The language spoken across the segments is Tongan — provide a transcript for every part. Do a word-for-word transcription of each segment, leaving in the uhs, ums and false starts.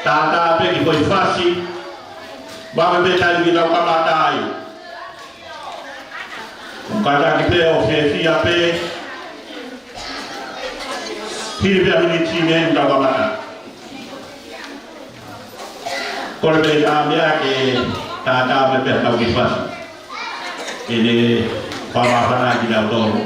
Tātā pē ki he foʻi fasi, vave pē taimi ke tau kamata ai. Kātaki pē ʻo fiefia pē, hili pē ʻa e miniti ʻe ua ʻo kamata. Kole pē ʻa e meʻa ke tātā pē pea tau kiʻi fasi. ʻEne fakamāfana kitautolu.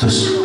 Tuʻusi.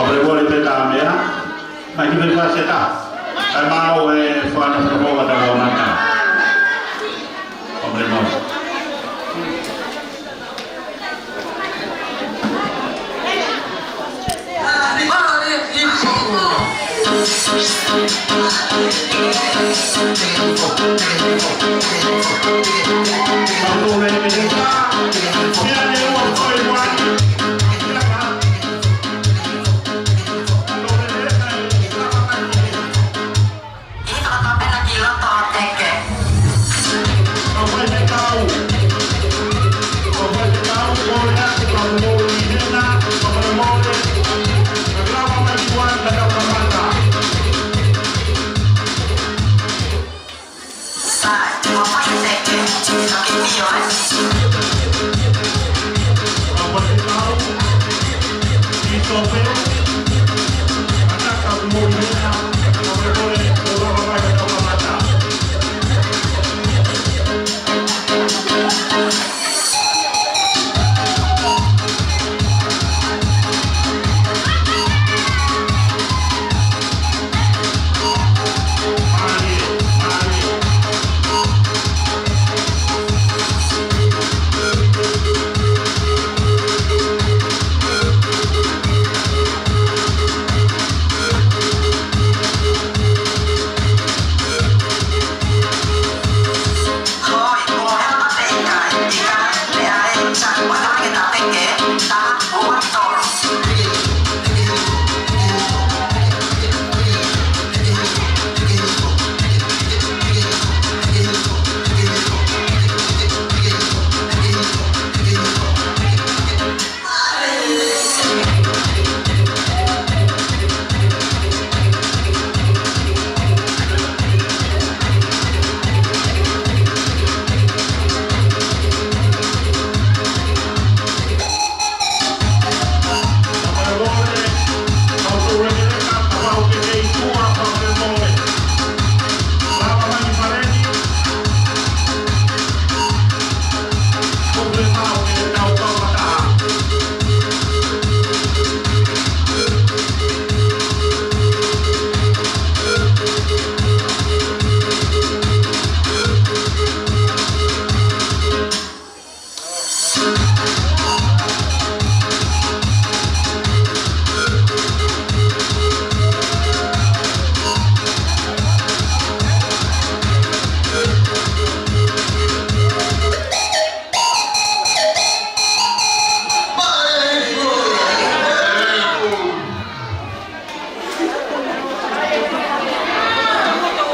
Fakamolemole pē ka meʻa, mai ki he fasi ʻe taha. Kae mālō e fakatātā fakatātā ʻo e mata. Fakamolemole.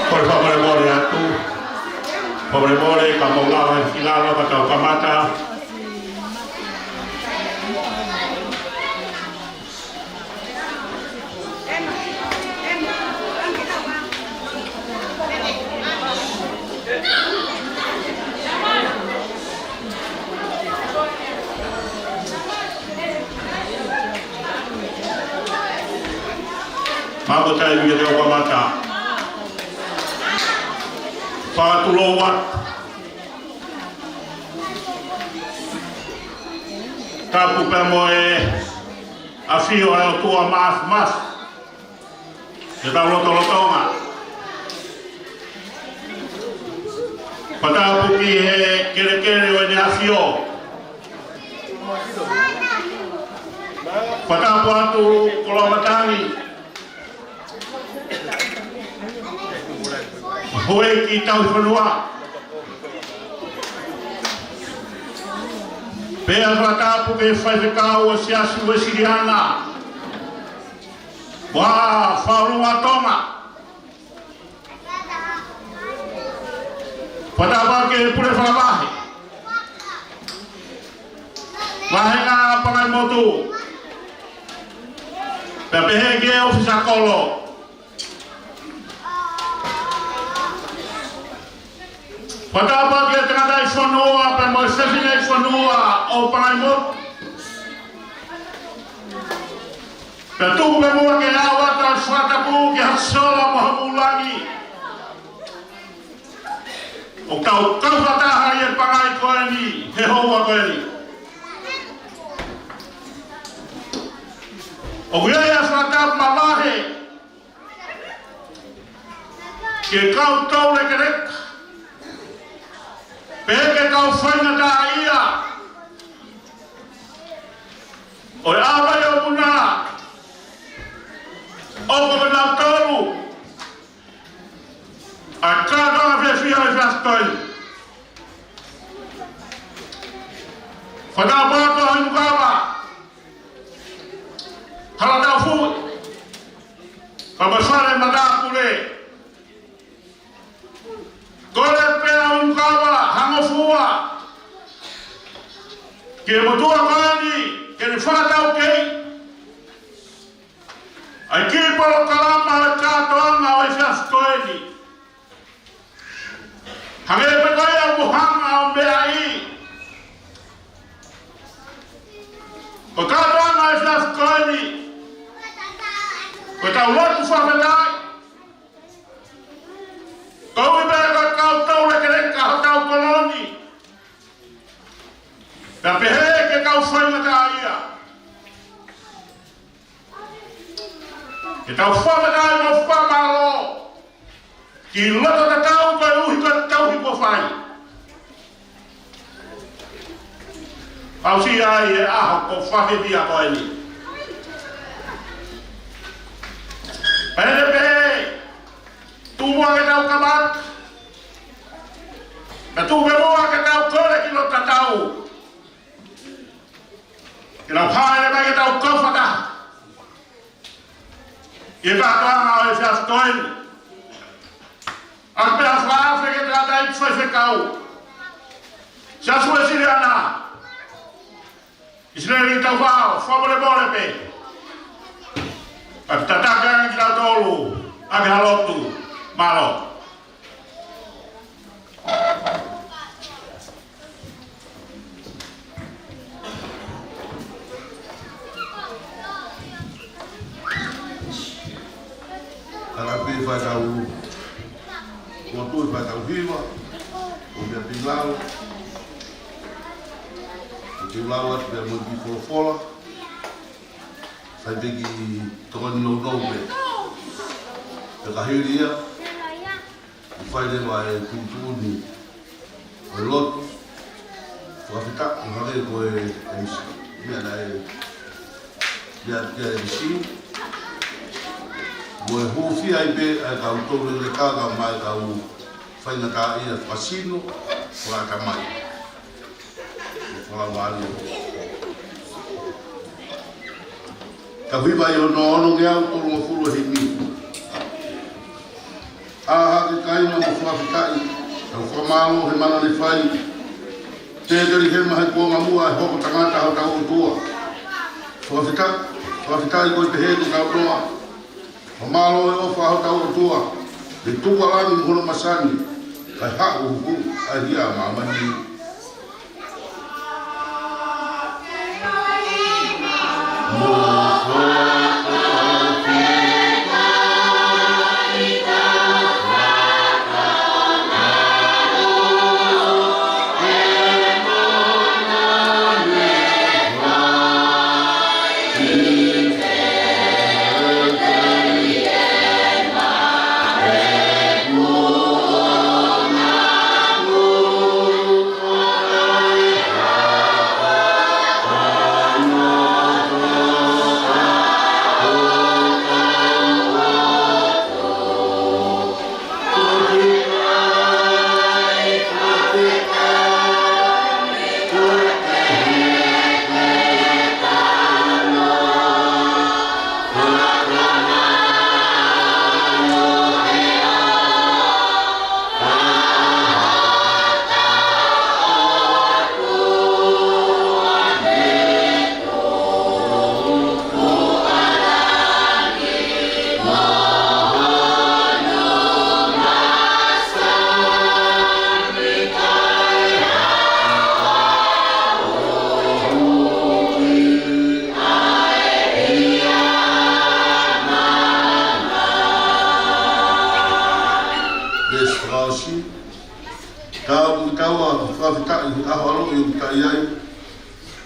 Ko e fakamolemole atu. Fakamolemole, ka mou lava ʻi lalo ka tau kamata. Maʻu taimi ke tau kamata. Fakatulou atu. Tapu pē mo e ʻafio ʻa e ʻOtua Māfimafi. Ke tau lotolotonga. Fakatapu ki he kelekele ʻo ʻEne ʻAfio. Fakatapu atu Koloamatangi. Houʻeiki Tauhi Fonua. Pea fakatapu ki he faifekau ʻo e Siasi Uēsiliana. Mo e Fakalongoaʻa Tonga. Fakatapu ki he Pule Fakavahe. Vāhenga Pangaimotu. Pea pehē ki he ʻōfisa kolo. Fakatapu ki he tangataʻi fonua, pea mo e fefine fonua ʻo Pangaimotu. Pea tuku pē muʻa ke aʻu atu ʻa e fakatapu ki Haʻasola mo Haʻamoulagi. ʻOku tau kau fakataha ʻi he pangai ko eni, he houa ko eni. ʻOku ʻi ai e fakatapu mavahe ki he kau toulekeleka, pea ki he kau faingataʻaʻia ʻo e ʻAho Vai ʻo Muna, ʻoku ko kinautolu ʻa e kātoanga fiefia ʻo e efiafi ko eni. Fakatapu atu ʻa Hinukava, Halataufuʻi, pea mo e fale matāpule. Kole pē ʻa Hinukava ha ngofua ki he motuʻa ko eni, ke ne fakataukei ʻa e kiʻi polokalama ʻo e kātoanga ʻo e efiafi ko eni. Hangē pē ko ia ʻoku hanga ʻo meaʻi, ko e kātoanga ʻo e efiafi ko eni, ko ʻetau lotu fakafetaʻi. Koeʻuhi pē ko e kau toulekeleka hotau kolo ni, pea pehē ki he kau faingataʻaʻia, ke tau fakafetaʻi mo fakamālō ki he loto tatau koeʻuhi ko e tauhi kuo fai. Aʻusia ai e ʻaho ko e efiafi ko eni. Pea ʻe pehē, tuku muʻa ke tau kamata, pea tuku pē muʻa ke tau kole ki loto tatau, ke tau hāʻele mai ke tau kau fakataha ʻi he kātoanga ʻo e efiafi ko eni. ʻA e pea fakaafe ki he tangataʻeiki faifekau Siasi Uēsiliana ʻIsileli Taufau, fakamolemole pē. Kae tataki ange kitautolu ʻaki ha lotu. Mālō. Ka pē faitau, ʻo tuʻu faitau hiva, ʻo meʻa pē lau, ʻo te lau atu pē mo e kiʻi folofola, sai pē kiʻi tokoni nounou pē. Pea ka hili ia, ʻoku fai leva e tuʻutuʻuni ʻo e lotu fakafetaʻi, ʻo hangē ko e M C, meʻa naʻe, meʻa ki he M C, mo e hūfia ai pē ʻa e kau toulekeleka kae ʻumaʻā e kau faingataʻaʻia fakasino, fakaʻatamai. Fakaʻatamai. Ka hiva ʻi hono onongeau tolungofulu e himi. ʻĀ hake kāinga mo fakafetaʻi, tau fakamālō he mana ne fai. Tētelihema he kuonga muʻa e hoko tangata hotau ʻOtua. Fakafetaʻi, fakafetaʻi ko e pehē ko e kau noa. Fakamālō e ʻofa hotau ʻOtua, ne tuku ʻa langi mo hono masani, kae haʻu ʻo huku ʻa e hia ʻa māmani. Veesi fakaʻosi. Tau mo taua fakafetaʻi he ʻaho ʻaloʻi ʻoku tau ʻi ai.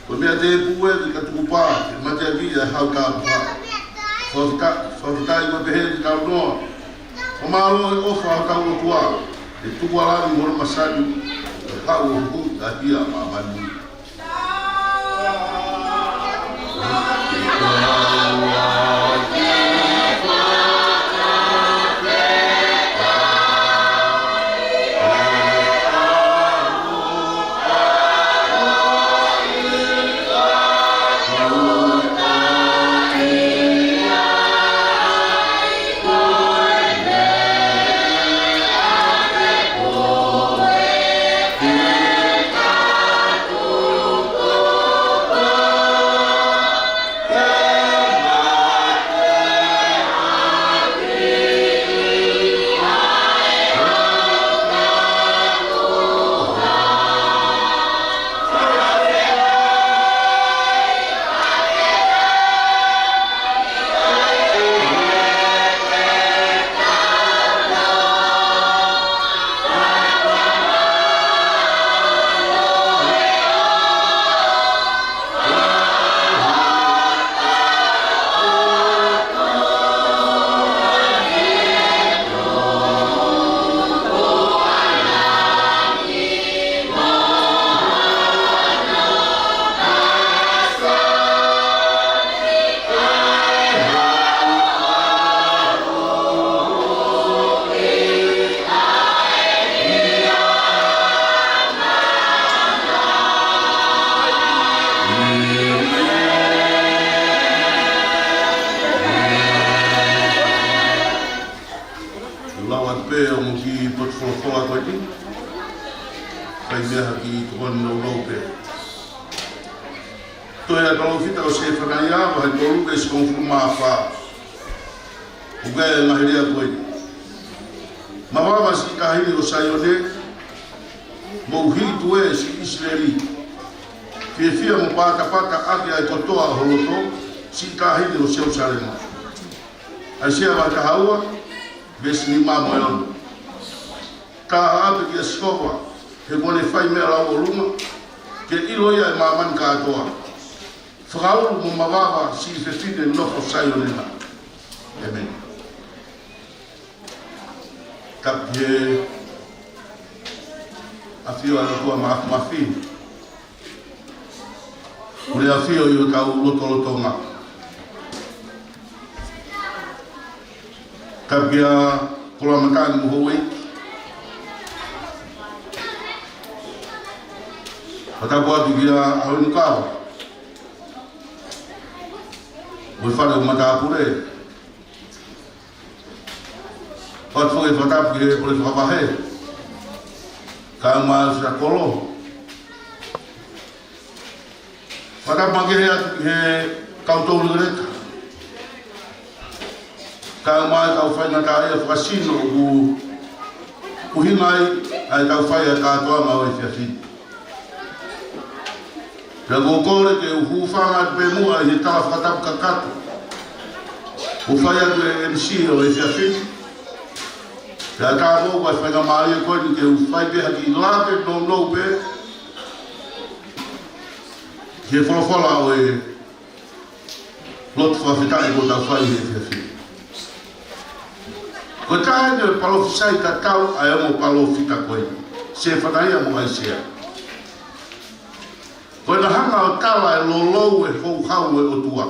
Ko e meʻa tēpū ē ka tukupā, ke mateakiʻi ʻa e hau tāpuhā. Fakafetaʻi, fakafetaʻi mo pehē ki he talanoa. Fakamālō e ʻofa ʻa hotau ʻOtua, ʻe tuku ʻa langi mo hono masani, ʻe haʻu ʻo huhuʻi ʻa e hia ʻa māmani. Lau atu pē ʻo mo ki potu folofola ko eni. Kai mea ha ki tokoni nounou pē. Tohi ʻa e palōfita ko Sefanaia, vahe tolu, veesi hongofulu mā fā. ʻOku ʻi ai e ngaahi lea ko eni. Mavava siʻi taʻahine ʻo Saione, mou hiki tuē siʻi ʻIsileli. Fiefia mo patapata ʻaki ʻa e kotoa ho loto, siʻi taʻahine ʻo Selusalema. ʻAisea vahe taha ua, veesi nima mo e ono. Talaʻa pē kia Sihova, he kuo ne fai meʻa lauʻolunga, ke ʻilo ia ʻe māmani kātoa. Fakaulu mo mavava siʻi fefine nofo Saione na. ʻĒmeni. Tapu ki he ʻafio ʻa e ʻOtua Māfimafi. Kuo ne ʻafio ʻi hotau lotolotonga. Tapu kia Koloa Matangi mo Houʻeiki. Fakatapu atu kia ʻAhau Nukau mo e fale ʻo matāpule. Pea ʻoatu foki e fakatapu ki he pule fakavahe, kae ʻumaʻā e ʻofisa kolo. Fakatapu makehe atu ki he kau toulekeleka, kae ʻumaʻā e kau faingataʻaʻia fakasino ʻoku ʻuhinga ai ʻa e kau fai ʻa e kātoanga ʻo e efiafi ni. Pea ʻoku ou kole ke u hūfanga atu pē muʻa ʻi he tala fakatapu kakato kuo fai atu ʻe he M C ʻo e efiafi ni. Pea tā ʻoku ou fai faingamālie ko eni ke u fai pē ha kiʻi lave nounou pē ki he folofola ʻo e lotu fakafetaʻi kuo tau fai he efiafi ni. Ko e taha eni ʻo e palōfisai tatau ʻa e ongo palōfita ko eni, Sefanaia mo ʻAisea. Ko ʻena hanga ʻo tala e lolou e houhau ʻo e ʻOtua.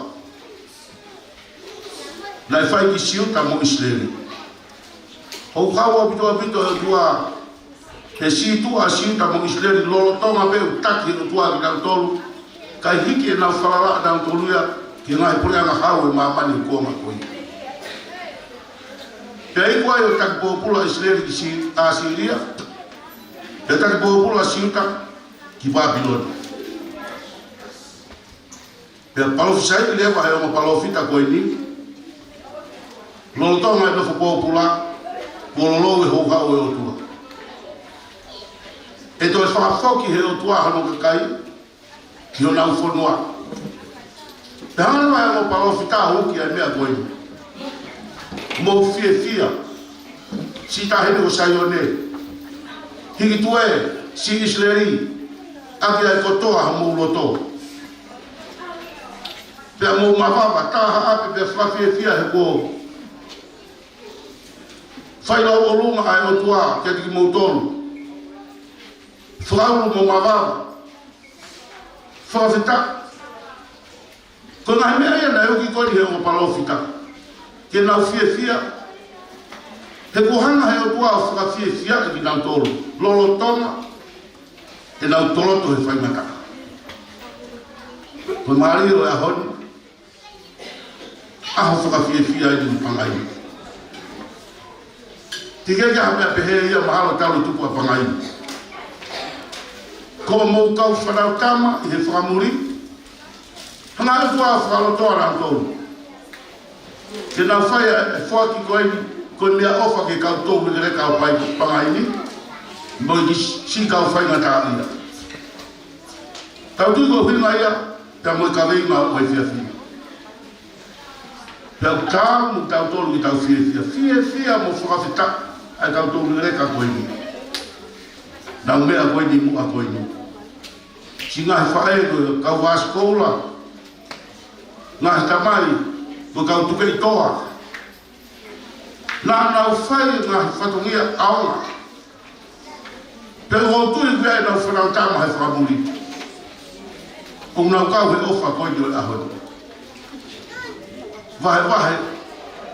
Naʻe fai ki Siuta mo ʻIsileli. Houhau ʻaupito ʻaupito e ʻOtua he sītuʻa ʻa Siuta mo ʻIsileli lolotonga pē ʻoku taki ʻe he ʻOtua kinautolu, kae hiki ʻenau falala ʻanautolu ia ki he ngaahi puleʻanga hau ʻo e māmani ʻi he kuonga ko ia. Pea iku ai ʻo taki pōpula ʻa ʻIsileli ki Si-, ʻAsīlia, pea taki pōpula ʻa Siuta ki Pāpilone. Pea palōfisai leva ʻe he ongo palōfita ko eni, lolotonga e nofo pōpula, kuo lolou e houhau ʻo e ʻOtua. ʻE toe fakafoki ʻe he ʻOtua hono kakai ki honau fonua. Pea hanga leva ʻe he ongo palōfita ʻo uki ʻa e meʻa ko eni. Mou fiefia, siʻi taʻahine ʻo Saione. Hiki tuē, siʻi ʻIsileli, ʻaki ʻa e kotoa homou loto. Pea mou mavava, taha ʻapē pea fakafiefia he kuo fai lau ʻolunga ʻa e ʻOtua kiate kimoutolu. Fakaulu mo mavava. Fakafetaʻi. Ko e ngaahi meʻa ia naʻe uki ko eni he ongo palōfita ke nau fiefia. He kuo hanga he ʻOtua ʻo fakafiefia ʻe kinautolu lolotonga ʻenau toloto he faingataʻa. Ko e mālie ʻo e ʻaho ni, ʻaho fakafiefia ʻi he pangai. Teʻeki ke ʻi ai ha meʻa pehē ia mahalo talu e tupu ʻa e pangai. Ko hoʻomou kau fānau tama ʻi he fakamuli, hanga ʻe he ʻOtua ʻo fakalotoa kinautolu ke nau fai ʻa e foaki ko eni, ko e meʻaʻofa ki he kau toulekeleka ʻo e pangai ni, mo e siʻi kau faingataʻaʻia. Tau tui ko e ʻuhinga ia, pea mo e kaveinga ʻo e efiafi ni. Pea ʻoku taau mo kitautolu ke tau fiefia, fiefia mo fakafetaʻi ʻa e kau toulekeleka ko eni. Nau meʻa ko eni muʻa ko eni. Siʻi ngaahi faʻē ko e kau vaskoula, ngaahi tamai ko e kau tukeʻi toa. Naʻa nau fai e ngaahi fatongia ʻaonga. Pea ʻoku ou tui ko ia ʻenau fānau tama he fakamuli, ʻoku nau kau he ʻofa ko eni ʻo e ʻaho ni. Vahevahe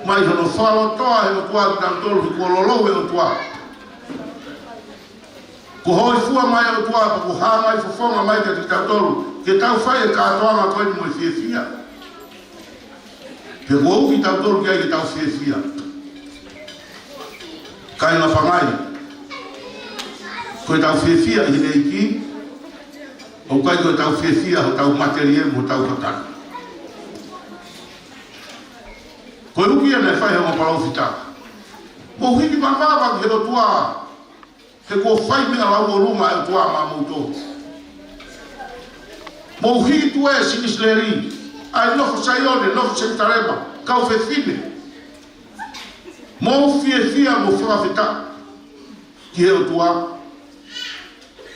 mai hono fakalotoa he ʻOtua kinautolu, he kuo lolou e ʻOtua. Kuo hōifua mai e ʻOtua, pea kuo hā mai e fofonga mai kiate kitautolu ke tau fai e kātoanga ko eni mo e fiefia. Pea ʻoku ou ʻoange kitautolu ki ai ke tau fiefia. Kāinga pangai, ko ʻetau fiefia ʻi he ʻEiki, ʻoku ʻikai ko ʻetau fiefia hotau matelie mo hotau kakano. Ko e uki ia naʻe fai he ongo palōfita. Mou hiki mavava ki he ʻOtua, he kuo fai meʻa lau ʻolunga ʻa e ʻOtua maʻamoutolu. Mou hiki tuʻu ē siʻi ʻIsileli, ʻa e nofo Saione, nofo Selusalema, kau fefine. Mou fiefia mo fakafetaʻi ki he ʻOtua,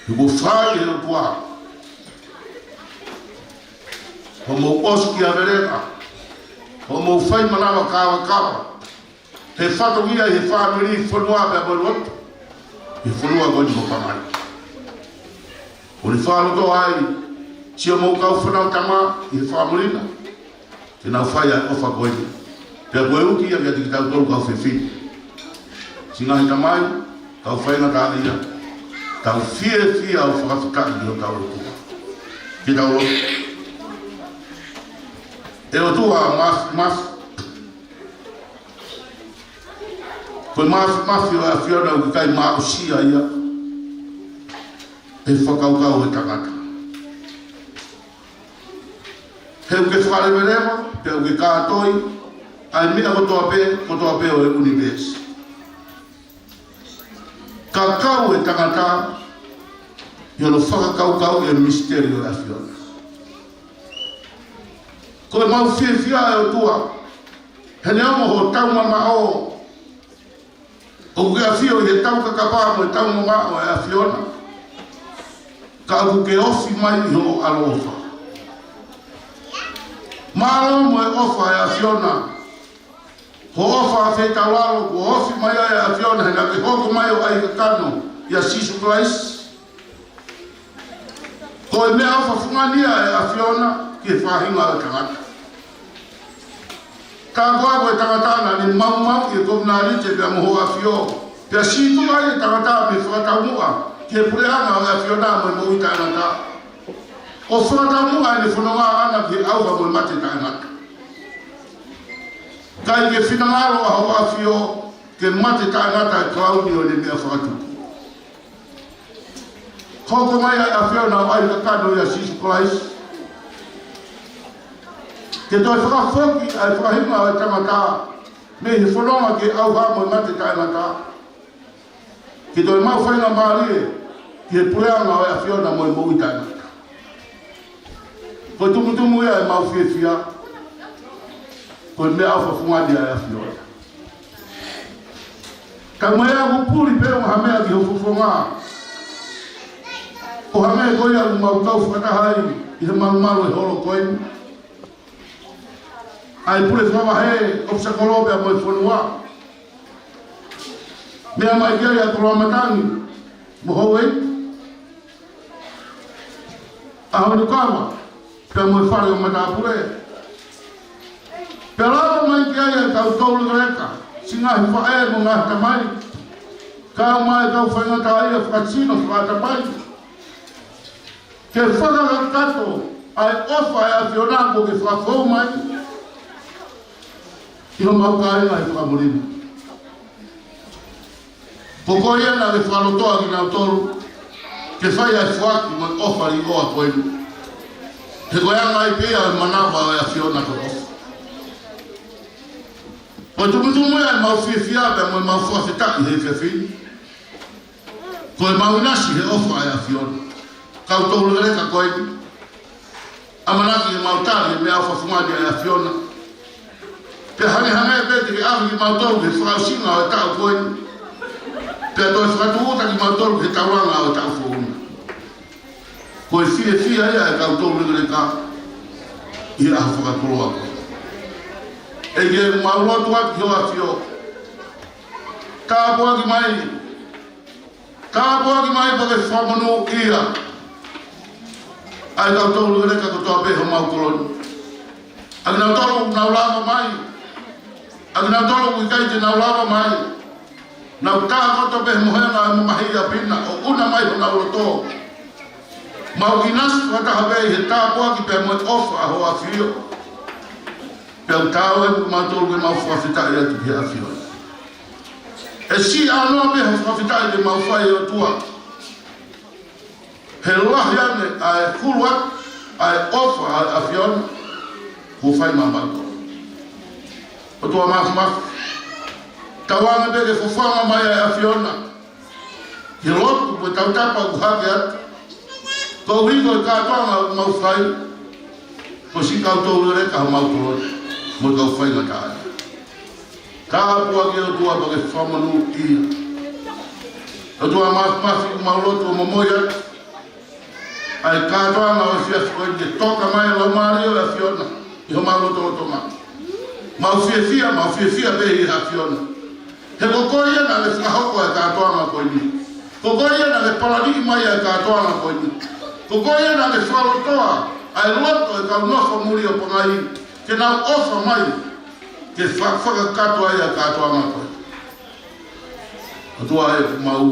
he kuo fai ʻe he ʻOtua hoʻomou ʻosikiavelenga, hoʻomou fai manava kavakava he fatongia, he fāmili, fonua pea mo e lotu, he fonua ko eni ʻo e pangai. ʻOku ne fakalotoa ai siʻomou kau fānau tama ʻi he fakamuli na ke nau fai ʻa e ʻofa ko eni. Pea ko e uki ia kiate kitautolu kau fefine, siʻi ngaahi tamai, kau faingataʻaʻia, tau fiefia ʻo fakafetaʻi ki hotau ʻOtua. Ke tau lotu. ʻE ʻOtua Māfimafi, ko e māfimafi ʻo e ʻAfiona ʻoku ʻikai maʻusia ia ʻe he fakakaukau ʻo e tangata. He ʻoku ke fakaleveleva, pea ʻoku ke kātoi ʻa e meʻa kotoa pē, kotoa pē ʻo e ʻunivēsi. Ka kau e tangata ʻi hono fakakaukau e misiteli ʻo e ʻAfiona. Ko ʻemau fiefia ʻe ʻOtua, he neongo hotau mamaʻo, ʻoku ke ʻafio ʻi he taukakapa mo e taumamaʻo ʻo e ʻAfiona, ka ʻoku ke ofi mai ʻi hoʻo ʻaloʻofa. Mālō mo e ʻofa ʻa e ʻAfiona, ko e ʻofa feitaulalo kuo ofi mai ai ʻa e ʻAfiona, he naʻa ke hoko mai ʻo ʻai e kakano ʻia Sīsū Kalaisi. Ko e meʻaʻofa fungani ia ʻa e ʻAfiona ki he faʻahinga ʻo e tangata. Ka ko e tangata naʻa ne maumauʻi e kovinānite pea mo hoʻo ʻAfio, pea sītuʻa ai e tangata mei he fakataumuʻa ki he puleʻanga ʻo e ʻAfiona mo e moʻui taʻengata, ʻo fakataumuʻa ʻene fononga ʻaʻana ki he ʻauha mo e mate taʻengata. Ka ʻi he finangalo ʻa hoʻo ʻAfio, ke mate taʻengata e kalauni ʻo ʻene meʻa fakatupu. Hoko mai ʻa e ʻAfiona ʻo ʻai e kakano ʻia Sīsū Kalaisi, ke toe fakafoki ʻa e faʻahinga ʻo e tangata mei he fononga ki he ʻauha mo e mate taʻengata, ke toe maʻu faingamālie ki he puleʻanga ʻo e ʻAfiona mo e moʻui taʻengata. Ko e tumutumu ia ʻemau fiefia, ko e meʻaʻofa fungani ʻa e ʻAfiona. Ka ʻi ai ha puli pe ko ha meʻa ki ho fofonga, ʻo hangē ko ia ʻoku mau kau fakataha ai ʻi he malumalu ʻo e holo ko eni, ʻa e pule fakavahe, ʻofisa kolo pea mo e fonua. Meʻa mai ki ai ʻa Koloamatangi mo Houʻeiki, ʻa Honukava pea mo e fale ʻo matāpule. Pea lava mai ki ai ʻa e kau toulekeleka, siʻi ngaahi faʻē mo e ngaahi tamai, kae ʻumaʻā e kau faingataʻaʻia fakasino fakatamai, ke fakakakato ʻa e ʻofa ʻa e ʻAfiona kuo ke fakafou mai ʻi homau kāinga ʻi Fakamulimu. Ko koe ia naʻa ke fakalotoa kinautolu ke fai ʻa e foaki mo e ʻofa liʻoa ko eni. He ko e anga ia pē ia ʻo e manava ʻo e ʻAfiona ko e ʻofa. Ko e tumutumu ia ʻemau fiefia pea mo ʻemau fakafetaʻi he efiafi ni, ko ʻemau ʻinasi he ʻofa ʻa e ʻAfiona. Kau toulekeleka ko eni, ʻamanaki ke mau tali e meʻaʻofa fungani ʻa e ʻAfiona. Pea hangehangē pē te ke ʻave kimautolu ki he fakaʻosinga ʻo e taʻu ko eni, pea toe fakatūʻuta kimautolu ki he taulanga ʻo e taʻu foʻou na. Ko e fiefia ia ʻa e kau toulekeleka ʻi he ʻaho fakakoloa ko eni. ʻEiki, ʻoku mau lotu atu ki hoʻo ʻAfio. Tāpuaki mai, tāpuaki mai pea ke fakamonūʻia ʻa e kau toulekeleka kotoa pē homau kolo ni. ʻA kinautolu ʻoku nau lava mai, ʻa kinautolu ʻoku ʻikai te nau lava mai, nau tākoto pē he mohenga ʻo e mamahi ʻi ʻapi na ʻo ʻuna mai honau loto. Mau ʻinasi fakataha pē ʻi he tāpuaki pea mo e ʻofa ʻa hoʻo ʻAfio. Pea ʻoku taau ai mo kimautolu ke mau fakafetaʻi atu ki he ʻAfio. ʻE siʻi ʻānoa pē ha fakafetaʻi te mau fai, ʻOtua, he lahi ange ʻa e hulu atu ʻa e ʻofa ʻa e ʻAfiona kuo fai maʻa mautolu. ʻOtua Māfimafi, tauange pē ke fofonga mai ʻa e ʻAfiona ki he lotu mo e tautapa ʻoku hake atu, koeʻuhi ko e kātoanga ʻoku mau fai, ko e siʻi kau toulekeleka homau kolo ni mo e kau faingataʻaʻia. Tāpuaki, ʻOtua, pea ke fakamonūʻia. ʻOtua Māfimafi, ʻoku mau lotu ʻo momoi atu ʻa e kātoanga ʻo e efiafi ko eni ke toka mai e Laumālie ʻo e ʻAfiona ʻi homau lotolotonga. Mau fiefia, mau fiefia pē ʻi he ʻAfiona. He ko koe ia naʻa ke fakahoko ʻa e kātoanga ko eni. Ko koe ia naʻa ke palani mai ʻa e kātoanga ko eni. Ko koe ia naʻa ke fakalotoa ʻa e loto ʻo e kau nofo muli ʻo Pangai ke nau ʻofa mai ke fa-, fakakakato ai ʻa e kātoanga ko eni. ʻOtua ē, ʻoku mau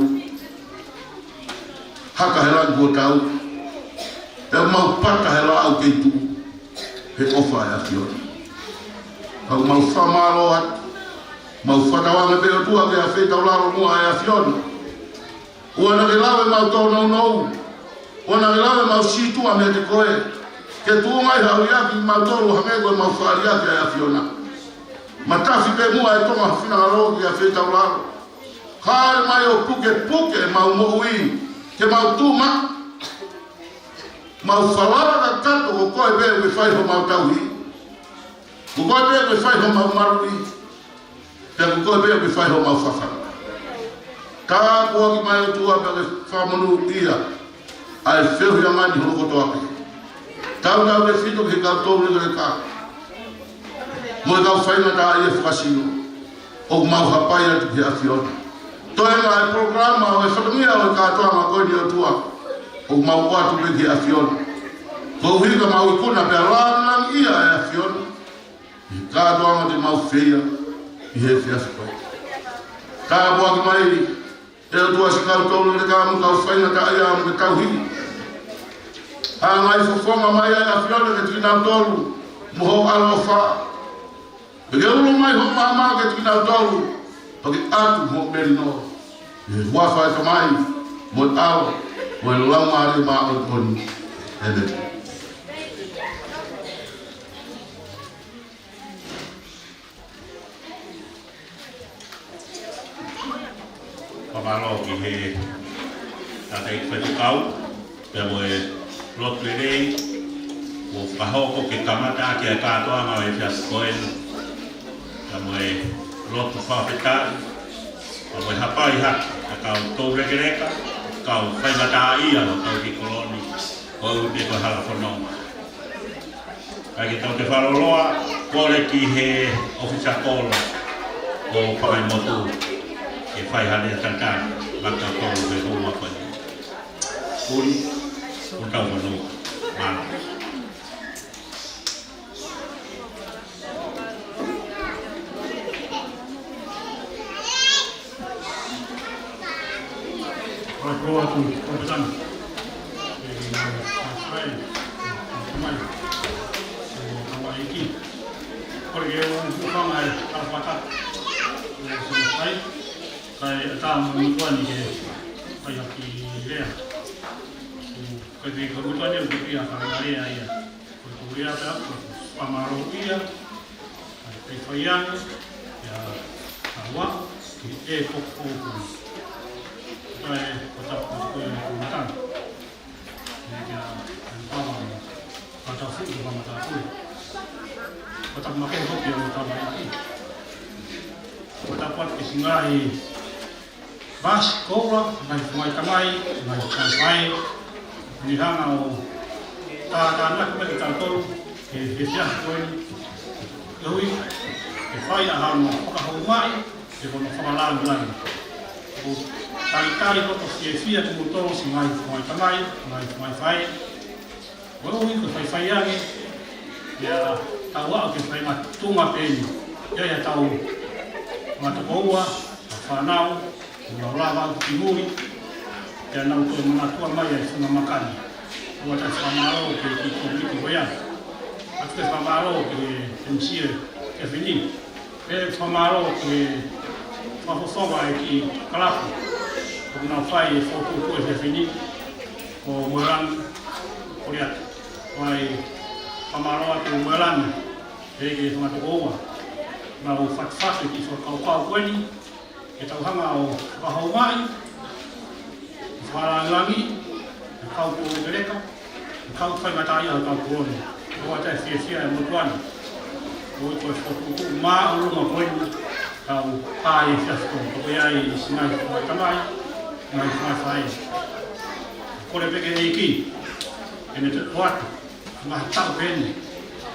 haka he langi kuo tau, pea mau pata he laʻau kei tuʻu, he ʻofa ʻa e ʻAfiona. Ka ʻoku mau fakamālō atu, mau fakatauange pē, ʻOtua, ki he feitaulalo muʻa ʻa e ʻAfiona. ʻOua naʻa ke lave ʻemau tōnounou, ʻoua naʻa ke lave ʻemau sītuʻa meiate koe ke tuʻunga ai ha liʻaki kimautolu hangē ko ʻemau fakaʻaliʻaki ʻa e ʻAfiona. Matafi pē muʻa ʻa e Tonga finangalo ki he feitaulalo. Hāʻele mai ʻo pukepuke ʻemau moʻui, ke mau tuʻu maʻu, mau falala kakato ko koe pē ʻoku ke fai homau tauhi, ko koe pē ʻoku ke fai homau maluʻi, pea ko koe pē ʻoku ke fai homau fafanga. Tāpuaki mai, ʻOtua, pea ke fakamonūʻia ʻa e feohiʻanga ni hono kotoa pē. Tautautefito ki he kau toulekeleka mo e kau faingataʻaʻia fakasino ʻoku mau hapai atu ki he ʻAfiona. Toenga e polokalama ʻo e fatongia ʻo e kātoanga ko eni, ʻOtua, ʻoku mau ʻoatu pē ki he ʻAfiona, koeʻuhi ka mau ikuna pea lāngilangiʻia ʻa e ʻAfiona ʻi he kātoanga te mau feia ʻi he efiafi ko eni. Tāpuaki mai, ʻe ʻOtua, siʻi kau toulekeleka mo e kau faingataʻaʻia mo e tauhi. Hanga ʻo fofonga mai ʻa e ʻAfiona kiate kinautolu mo hoʻo ʻaloʻofa. Pea ke ulo mai hoʻo maama kiate kinautolu, pea ke ʻatu hoʻo melino. ʻI he huafa ʻo e Tamai, mo e ʻAlo, mo e Laumālie Māʻoniʻoni. ʻĒmeni. Fakamālō ki he tangataʻeiki faifekau, pea mo e lotu lelei kuo fakahoko ke kamata ʻaki ʻa e kātoanga ʻo e efiafi ko eni, pea mo e lotu fakafetaʻi, pea mo e hapai hake ʻa e kau toulekeleka, kau faingataʻaʻia ʻo e kau kiʻi kolo ni, koeʻuhi pē ko e hala fononga. Kae ke tau ke fakaloloa, kole ki he ʻofisa kolo ʻo Pangaimotu ke fai ha lea talitali maʻa kitautolu he houa ko eni. Kuli, ʻoku tau fanongo. Mālō. Fakaloloa atu, Toketā. ʻE, mai, mai, mai, mai, ʻe, Hawaiki. Kole ke u hūfanga he talafakatapu. ʻE, so mai, kae ʻatā mo e motuʻa ni ke fai ha kiʻi lea. Ko e, ko e motuʻa ni ʻoku pehē ʻoku ʻikai ke lea ia. Ko e, ko e lea pē ʻoku fakamālō ia. Kae fai ange, ia, ʻa ua, ki he poupou. Kae, ko e tapu ko e, ko e matanga. Ia, ia, ʻa e pama, ʻa e tapu ko e pama tapu. Ko e tapu makehe ko e pia ʻo e tama ia. Ko e tapu atu ki he ngaahi Vasi, koloa, ngaahi faingamālie, ngaahi faifai, ʻoku ne hanga ʻo tātānaki mai kitautolu he, he efiafi ko eni. Koeʻuhi ke fai ʻa hono fakahoumaʻi, pe ko hono fakalāngilangi. ʻOku talitali ʻoku fiefia kimoutolu siʻi ngaahi faingamālie, ngaahi faifai. Koeʻuhi ko e faifai ange, ia tau aʻu ki he faʻahinga tuʻunga pē eni. ʻIo, ia tau matokoua, tau fānau, ʻoku nau lava ʻo aʻu ki muli, ia nau toe manatua mai ʻa e funga maka ni. ʻOatu e fakamālō ki he, ki he kōmiti ko ia. ʻOatu e fakamālō ki he M C ʻo e efiafi ni. Pea fakamālō ki he fakafofonga ʻo e kiʻi kalapu ʻoku nau fai e fokotuʻutuʻu he efiafi ni, ko Moelangi Koliati. Fai fakamālō atu Moelangi, pea ki he fanga tokoua, nau fakafasi e kiʻi fakakaukau ko eni, ke tau hanga ʻo fakahoumaʻi, fakalāngilangi e kau toulekeleka, e kau faingataʻaʻia ʻo e kau kolo ni. ʻOatu e fiefia ʻa e motuʻa ni. Koeʻuhi ko e fokotuʻutuʻu māʻolunga ko eni, tau pā he efiafi ko eni. Ko ia ai siʻi ngaahi faifai, ngaahi faifai. Kole pē ki he ʻEiki ke ne toe ʻoatu ha ngaahi taʻu pehē ni,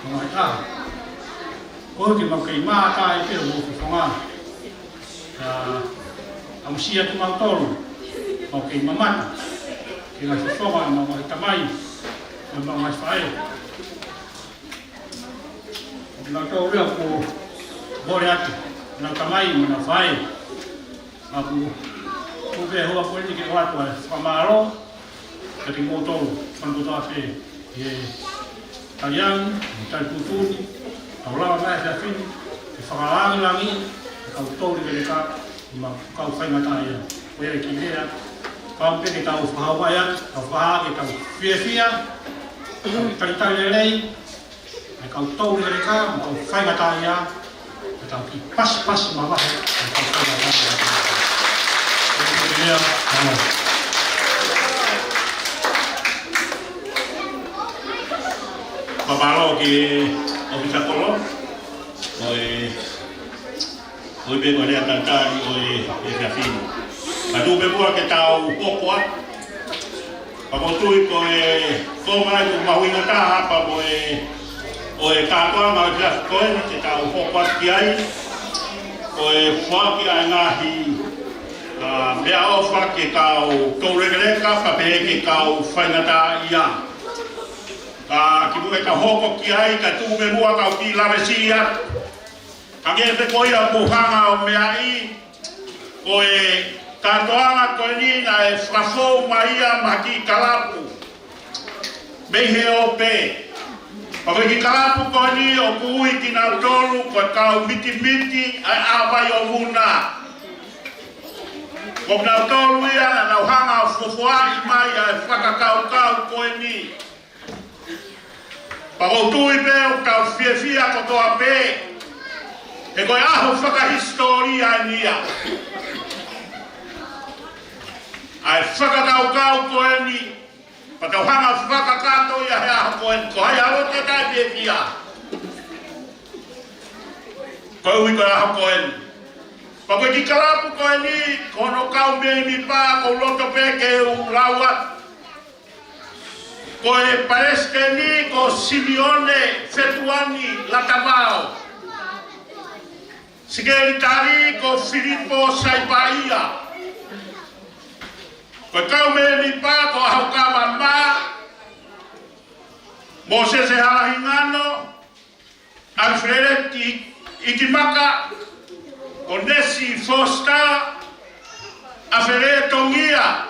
ha ngaahi ʻaho. Koeʻuhi ke mau kei mātā ai pē homou fofonga. Ka, amusia kimautolu, mau kei mamata ki he ngaahi fofonga ʻemau ngaahi tamai, mo ʻemau ngaahi faʻē. Ko kinautolu ia kuo mole atu ʻenau tamai mo ʻenau faʻē. Ka ʻoku, ʻoku ou pehē ʻoku ou kole ke ʻoatu ʻa e fakamālō kiate kimoutolu, fanga kotoa pē, ʻi he taliangi, ʻi he talituʻutuʻuni, tau lava mai he efiafi ni ke fakalāngilangiʻi e kau toulekeleka mo e kau faingataʻaʻia. Ko ia e kiʻi lea, pau pē ke tau fakahoumaʻi atu, tau fakahā ke tau fiefia, tau talitali lelei, ʻa e kau toulekeleka mo e kau faingataʻaʻia, ʻa e kau kiʻi pasipasi mavahe, ʻa e kau faingataʻaʻia. Ko e kiʻi lea, mālō. Fakamālō ki he ʻofisa kolo, ʻo e ʻOi pē ko e lea talitali ʻo e, ʻo e efiafi ni. Ka tuku pē muʻa ke tau hoko atu. Pea ʻoku ou tui ko e konga ia ʻoku mahuʻinga taha pea mo e, ʻo e kātoanga ʻo e efiafi ko eni ke tau hoko atu ki ai. Ko e foaki ʻa e ngaahi, ʻa, meʻaʻofa ki he kau toulekeleka pea pehē ki he kau faingataʻaʻia. Ka kimuʻa ke tau hoko ki ai, ka tuku pē muʻa kau kiʻi lave siʻi atu. Hangē pē ko ia ʻoku ou hanga ʻo meaʻi, ko e kātoanga ko eni naʻe fakafou mai ia maʻa e kiʻi kalapu mei he ʻope. Pea ko e kiʻi kalapu ko eni ʻoku ui kinautolu ko e kau mitimiti ʻa e ʻĀvai ʻo Muna. Ko kinautolu ia naʻa nau hanga ʻo fofoaʻi mai ʻa e fakakaukau ko eni. Pea ʻoku ou tui pē ʻoku tau fiefia kotoa pē, he ko e ʻaho fakahisitōlia eni ia. ʻA e fakakaukau ko eni, pea tau hanga ʻo fakakakato ia he ʻaho ko eni, ko hai ʻalu ʻo taʻefiefia. Koeʻuhi ko e ʻaho ko eni. Pea ko e kiʻi kalapu ko eni, ko hono kau mēmipa, ʻoku ou loto pē ke u lau atu. Ko e Palesiteni ko Simione Fetuani Latavao. Sekelitali ko Filipo Saipaia. Ko e kau mēmipa ko Ahokava Mā, Mōsese Halahingano, Alefeleti Ikimaka, ko Nesi Fosita, Afele Tongia,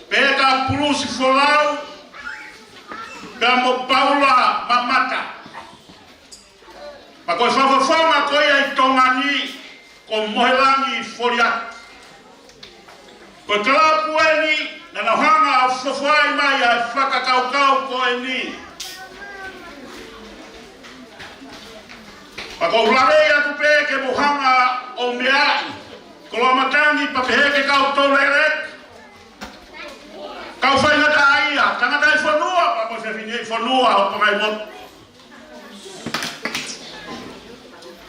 Peka Pulusi Folau, pea mo Paula Mamata. Pea ko e fakafofonga ko ia ʻi Tonga ni, ko Mohelangi Foliaki. Ko e kalapu eni naʻa nau hanga ʻo fofoaʻi mai ʻa e fakakaukau ko eni. Pea ʻoku ou lave atu pē ke mou hanga ʻo meaʻi. Koloamatangi pea pehē ki he kau Toulele, kau faingataʻaʻia, tangataʻi fonua, pea mo e fefine ʻi fonua ʻo Pangaimotu.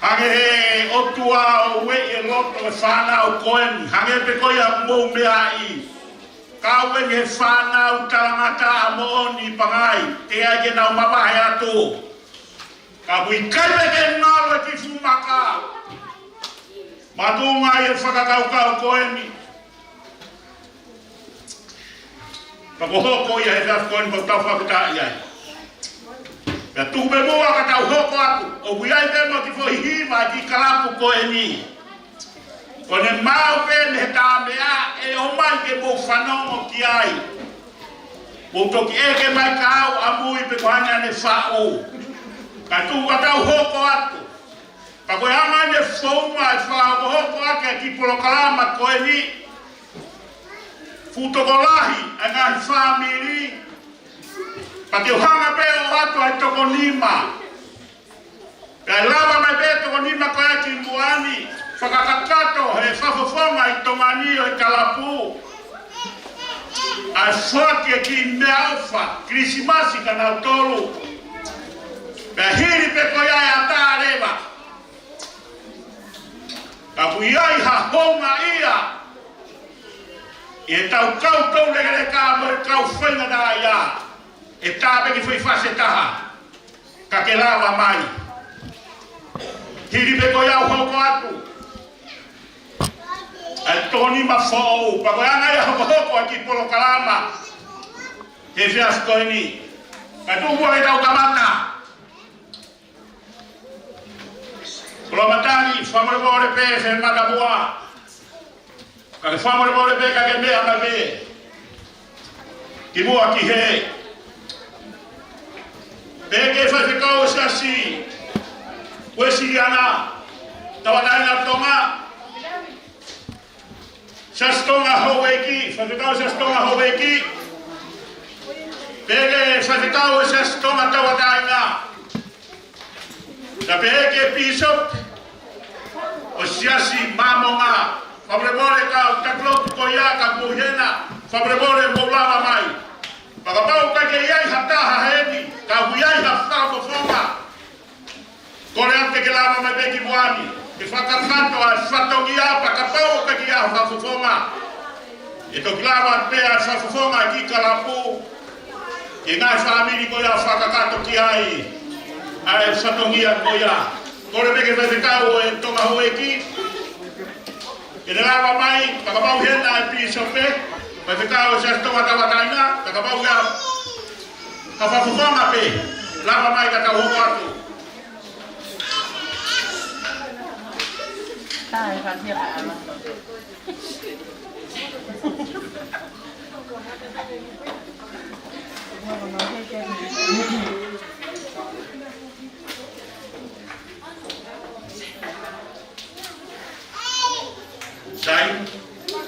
Hangē he ʻOtua ʻoku ueʻi e loto e fānau ko eni, hangē pē ko ia ʻoku mou meaʻi. Kau eni he fānau talangataʻa moʻoni ʻi Pangai, teʻeki ai ke nau mavahe atu. Ka ʻoku ʻikai pē ke ngalo e kiʻi fuʻu maka. Makatuʻunga ʻi he fakakaukau ko eni. Pea kuo hoko ia he efiafi ko eni, pea tau fakafetaʻi ai. Pea tuku pē muʻa ka tau hoko atu, ʻoku ʻi ai pē mo e kiʻi foʻi hiva ʻa e kiʻi kalapu ko eni. Ko ʻene maʻu pē mei he tā meʻa ʻe ʻomai ke mou fanongo ki ai. Mou toki ʻeke mai kia au ʻamui pe ko hai naʻa ne faʻu. Ka tuku ka tau hoko atu. Pea ko e anga eni e founga e fakahokohoko ʻaki e kiʻi polokalama ko eni. Fuʻu tokolahi ʻa e ngaahi fāmili. Pea te u hanga pē ʻo ʻoatu ʻa e toko nima. Pea lava mai pē toko nima ko ia ki muʻa ni, fakakakato he fakafofonga ʻi Tonga ni ʻo e kalapu. ʻA e foaki e kiʻi meʻaʻofa Kilisimasi kia nautolu. Pea hili pē ko ia ʻe ʻatā leva. Ka ʻoku ʻi ai ha houngaʻia ʻi heʻetau kau Toulekeleka mo e kau faingataʻaʻia. ʻE tā pē ki he foʻi fasi ʻe taha. Ka ke lava mai. Hili pē ko ia ʻoku hoko atu ʻa e toko nima foʻou, pea ko e anga ia e hokohoko ʻa e kiʻi polokalama he efiafi ko eni. Ka tuku muʻa ke tau kamata. Koloamatangi, fakamolemole pē he mata muʻa. Ka ke fakamolemole pē ka ke meʻa mai pē. Kimuʻa ki he. Pehē ki he faifekau ʻo e Siasi Uēsiliana Tauʻatāina ʻo Tonga. Siasi Tonga Houʻeiki, faifekau Siasi Tonga Houʻeiki. Pehē ki he faifekau ʻo e Siasi Tonga Tauʻatāina. Pea pehē ki he pīsope ʻo e Siasi Māmonga. Fakamolemole kau taki lotu ko ia ka mou ʻi hena. Fakamolemole mou lava mai. Pea kapau ʻoku ʻikai ke ʻi ai ha taha heni, ka ʻoku ʻi ai ha fakafofonga, kole atu ke lava mai pē ki muʻa ni ke fakakakato ʻa e fatongia, pea kapau ʻoku ʻikai ke ʻi ai ha fakafofonga, ʻe toki lava pē ʻa e fakafofonga ki he kalapu. Ki he ngaahi fāmili ko ia ʻoku fakakakato ki ai ʻa e fatongia ko ia. Kole pē ki he faifekau ʻo e Tonga Houʻeiki ke ne lava mai, pea kapau ʻi hena e pīsope, faifekau ʻo e Siasi Tonga Tauʻatāina, pea kapau ʻoku ʻi ai ha fakafofonga pē, lava mai ka tau hoko atu. Sai,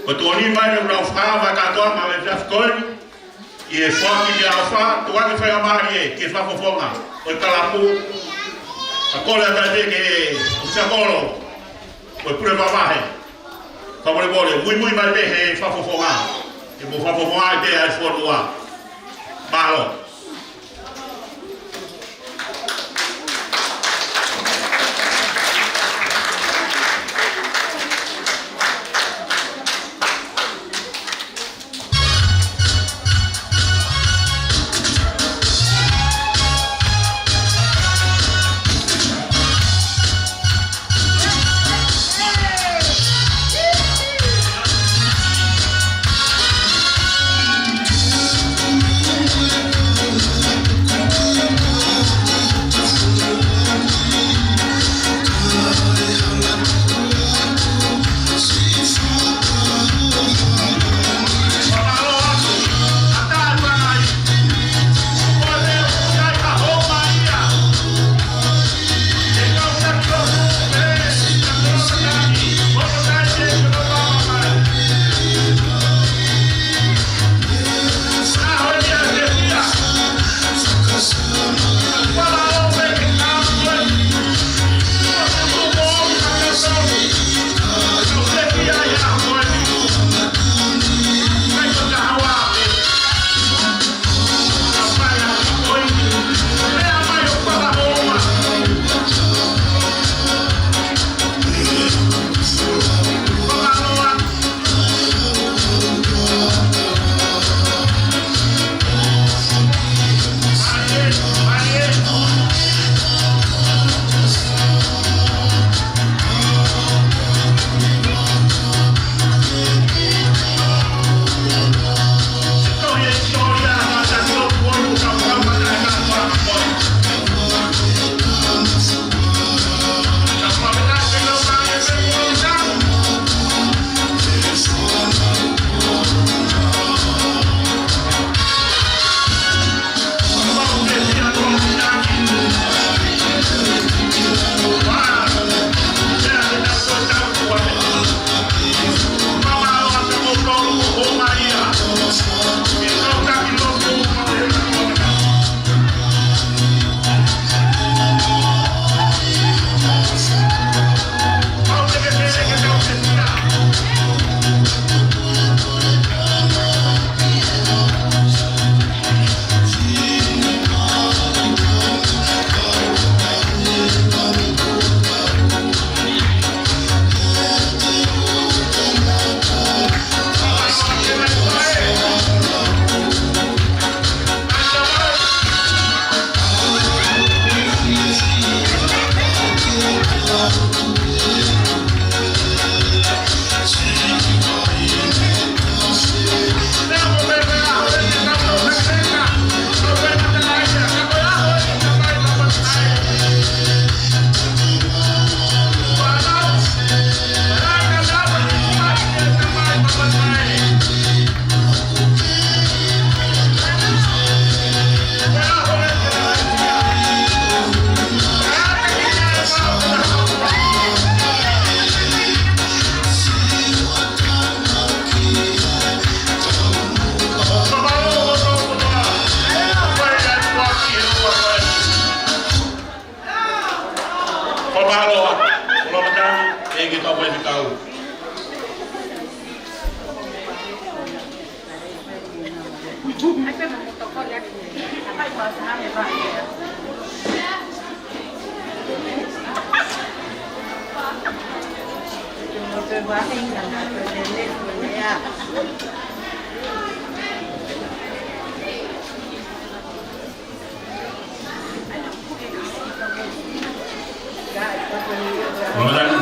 ko e toko nima eni ʻoku nau fakaava kātoa mai he efiafi ko eni. ʻI he foaki meʻaʻofa, tuku ake faingamālie ki he fakafofonga ʻo e kalapu. Ka kole atu ai pē ki he ʻofisa kolo ʻo e pule mavahe. Fakamolemole, muimui mai pē he fakafofonga. Ke mou fakafofongaʻi pē ʻa e fonua. Mālō.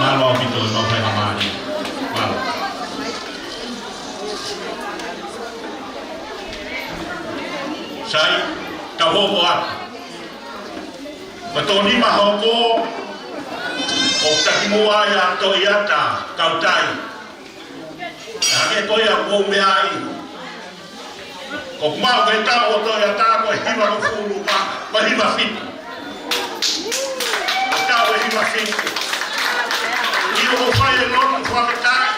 Mālō ʻaupito e mau fai ka mali. Mālō. Sai, tau hoko atu. Ko e toko nima hoko, ʻoku takimuʻa ia Toʻiata Kautai. Naʻe hangē ko ia kuo u meaʻi. Ko e maʻu ko e taʻu ʻo Toʻiata ko e hivangofulu mā, ko e hiva fitu. Ko e taʻu ʻe hiva fitu. ʻIo, ʻoku fai e lotu fakataha.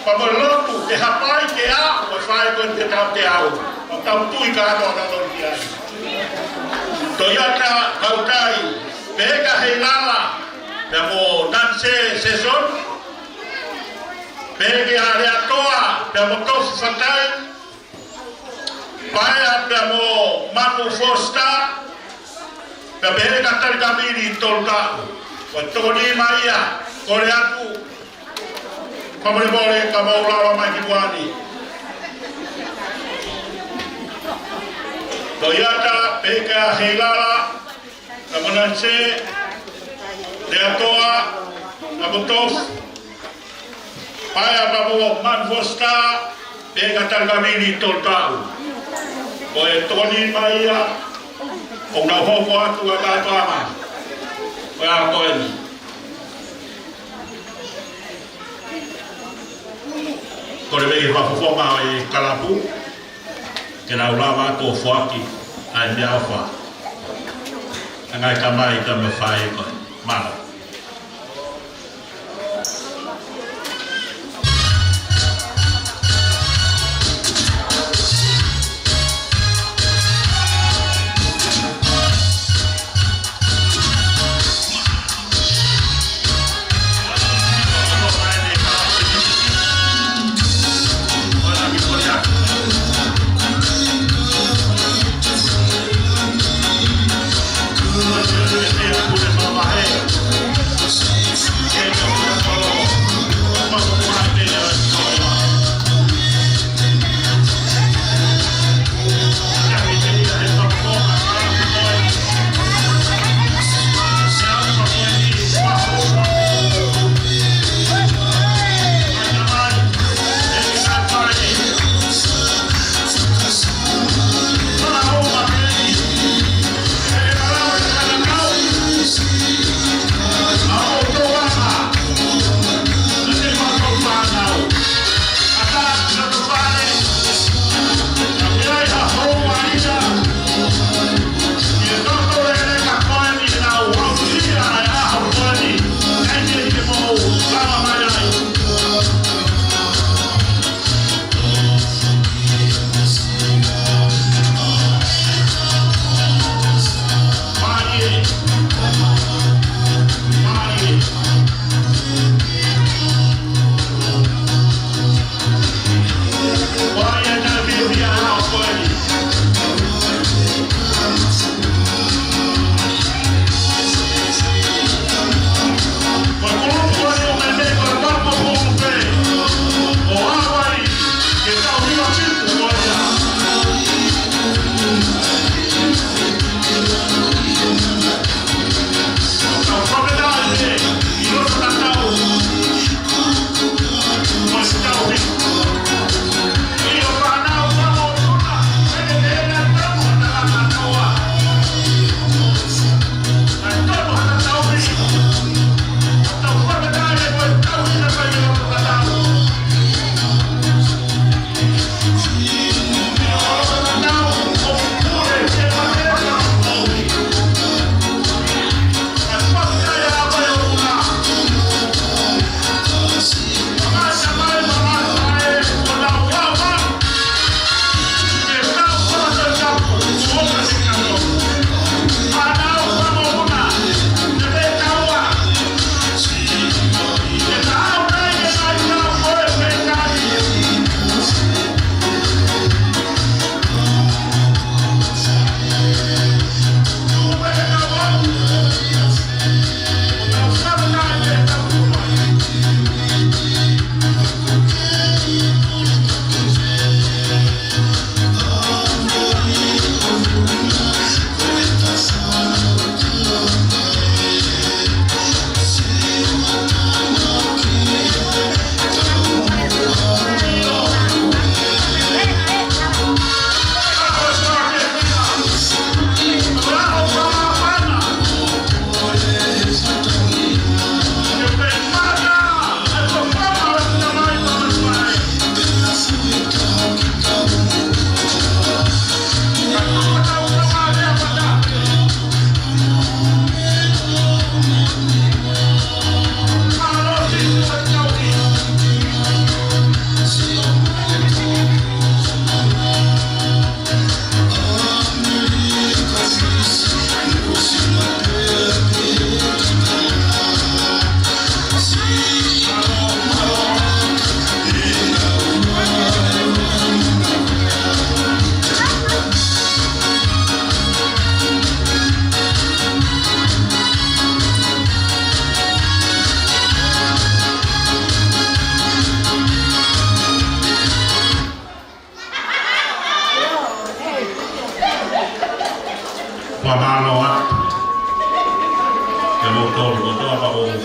Pea mo e lotu ke hapai ke aʻu, ʻo fai ko e te tau te au. ʻO tau tui ka ano ana lotu ki ai. Toʻiata Kautai, pehē kia Heilala, pea mo Nanse Seson, pehē kia Leatoa, pea mo Tofu Fatai, Paea pea mo Manu Foster, pea pehē kia Talikamili Tolutaʻu. Ko e toko nima ia, kole atu, fakamolemole ka mou lava mai ki muʻa ni. Toʻiata, pehē kia Heilala, pea mo Nanse, Leatoa, pea mo Tofu, Paea pea mo Manu Foster, pehē kia Talikamili Tolutaʻu. Ko e toko nima ia, ʻoku nau hoko atu ʻa e kātoanga. Ko ia ko eni. Kole mai e fakafofonga ʻo e kalapu, ke nau lava atu ʻo foaki ʻa e meʻaʻofa. ʻA e ngaahi tamai, tamai fai ko ē. Mālō.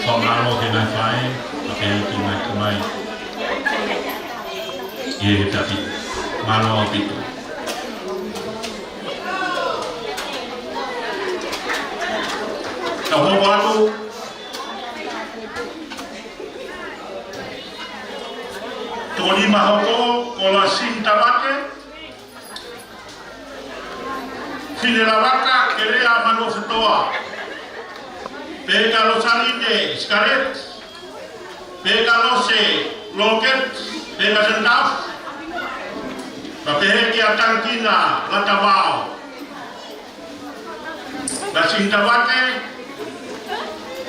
Fakamālō ki he ngaahi faʻē, ʻa e ki he ngaahi tamai. ʻI he tapu. Mālō ʻaupito. Ka hoko atu, toko nima hoko, ko Lasini Tavate, Fine Lavaka Kelea Manuofetoa, pea ka Losaline Scarlett, pea ka Lose Lockett, pea ka Sentaf, pea pehē kia Tangikina Latavao. Lasini Tavate,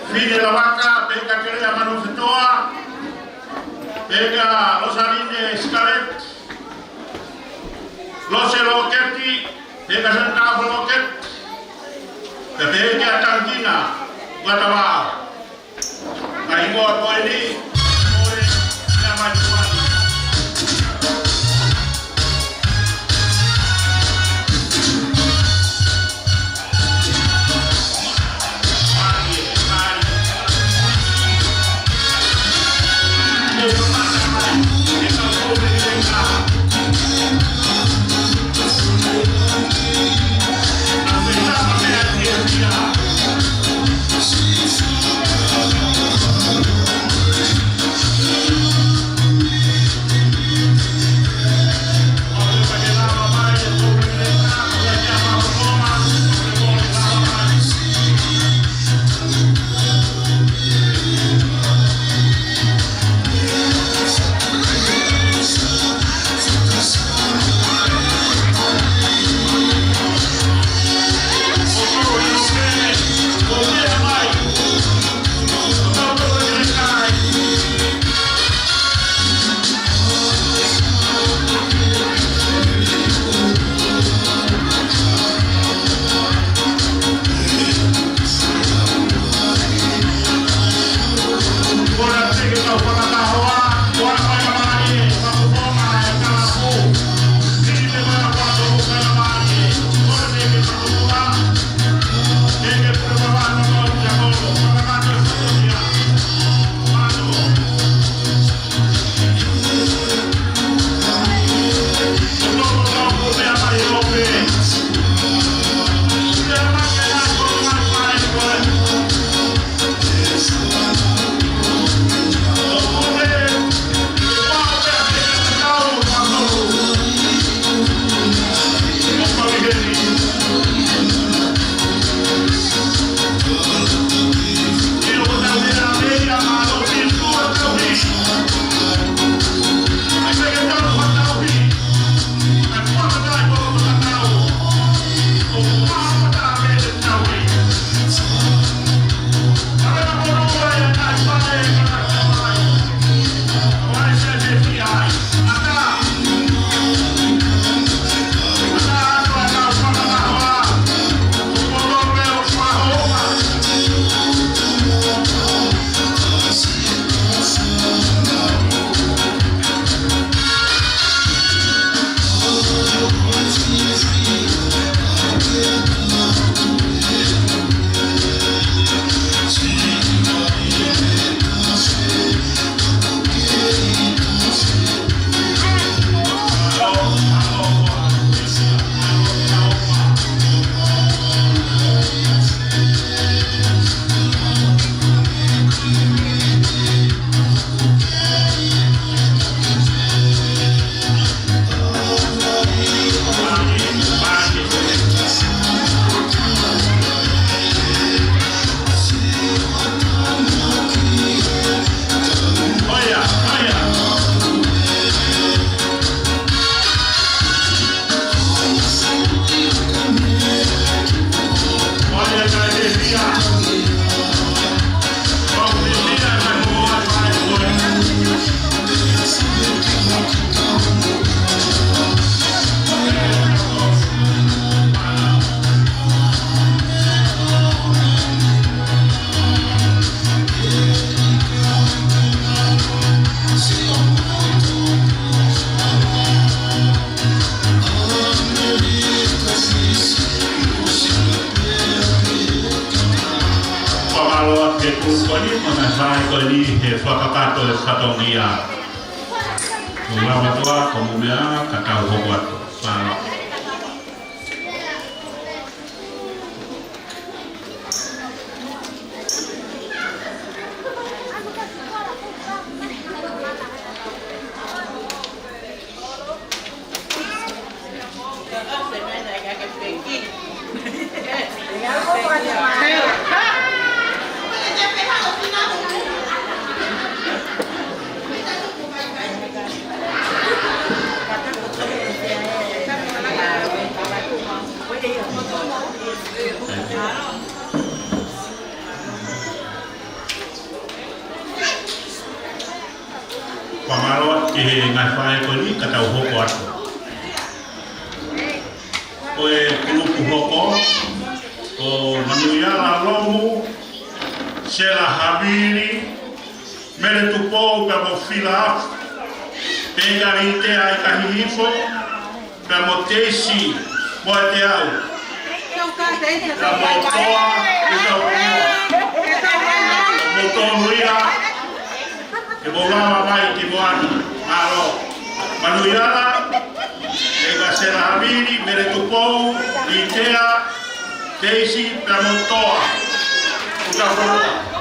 Fine Lavaka, pea ka Kelea Manuofetoa, pea ka Losaline Scarlett, Lose Lockett, pea ka Sentaf Lockett, pea pehē kia Tangikina Latavao. Ka ʻi muʻa ko eni, ko e, ia mai tuan. Fai ko eni he fakakakato e fatongia. Ko lava toa, ko mumea, ka tau hoko atu. Mālō. Fakamālō ki he ngaahi faʻē ko eni ka tau hoko atu. Ko e kulupu hoko, ko Manuiala Lomu, Sela Havili, Mele Tupou pea mo Fila Afu, Pekali Tea ʻIkahihifo, pea mo Teisi Moeteau. Pea mo Toa ʻUtafunua. Mo Tonuia, ke mou lava mai ki muʻa ni. Mālō. Manuiala, ʻEva Sela Havili, Mele Tupou, Itea, Teisi, pea mo Toa ʻUtafunua.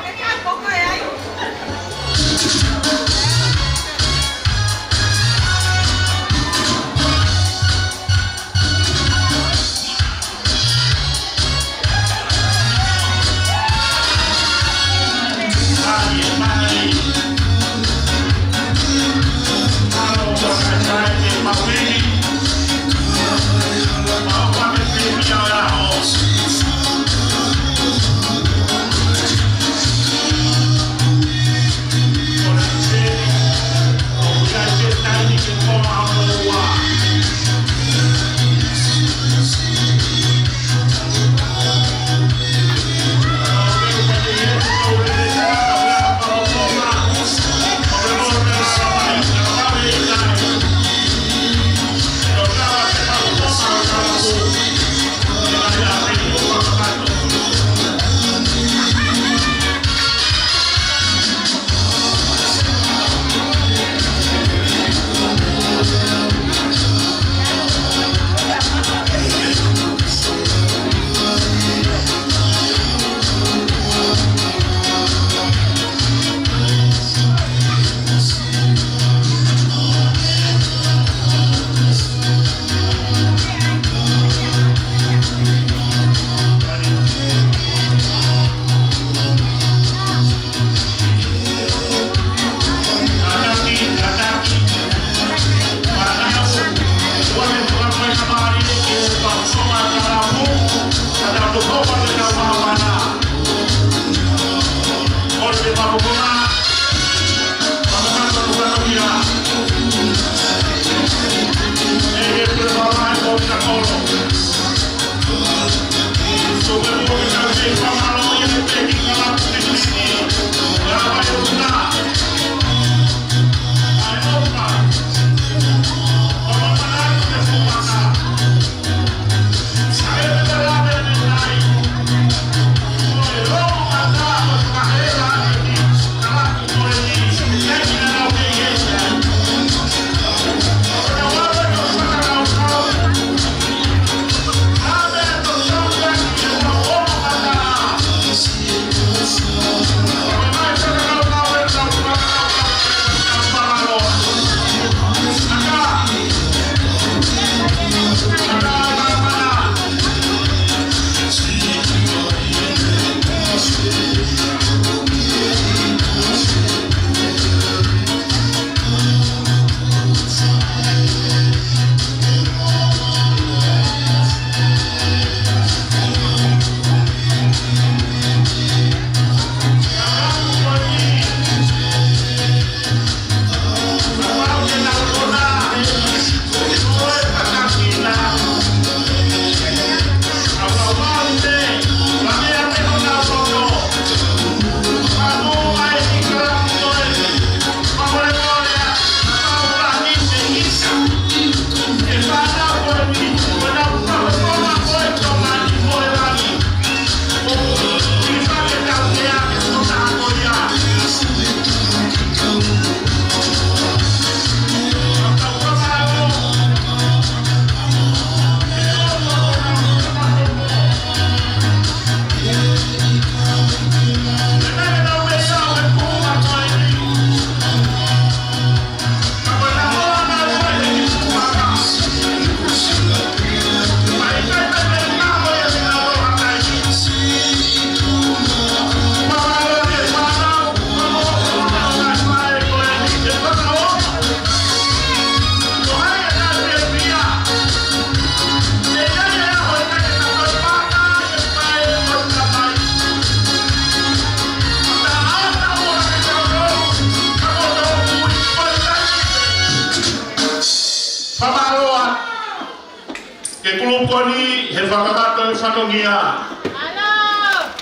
Kulupu ko eni he fakakakato e fatongia.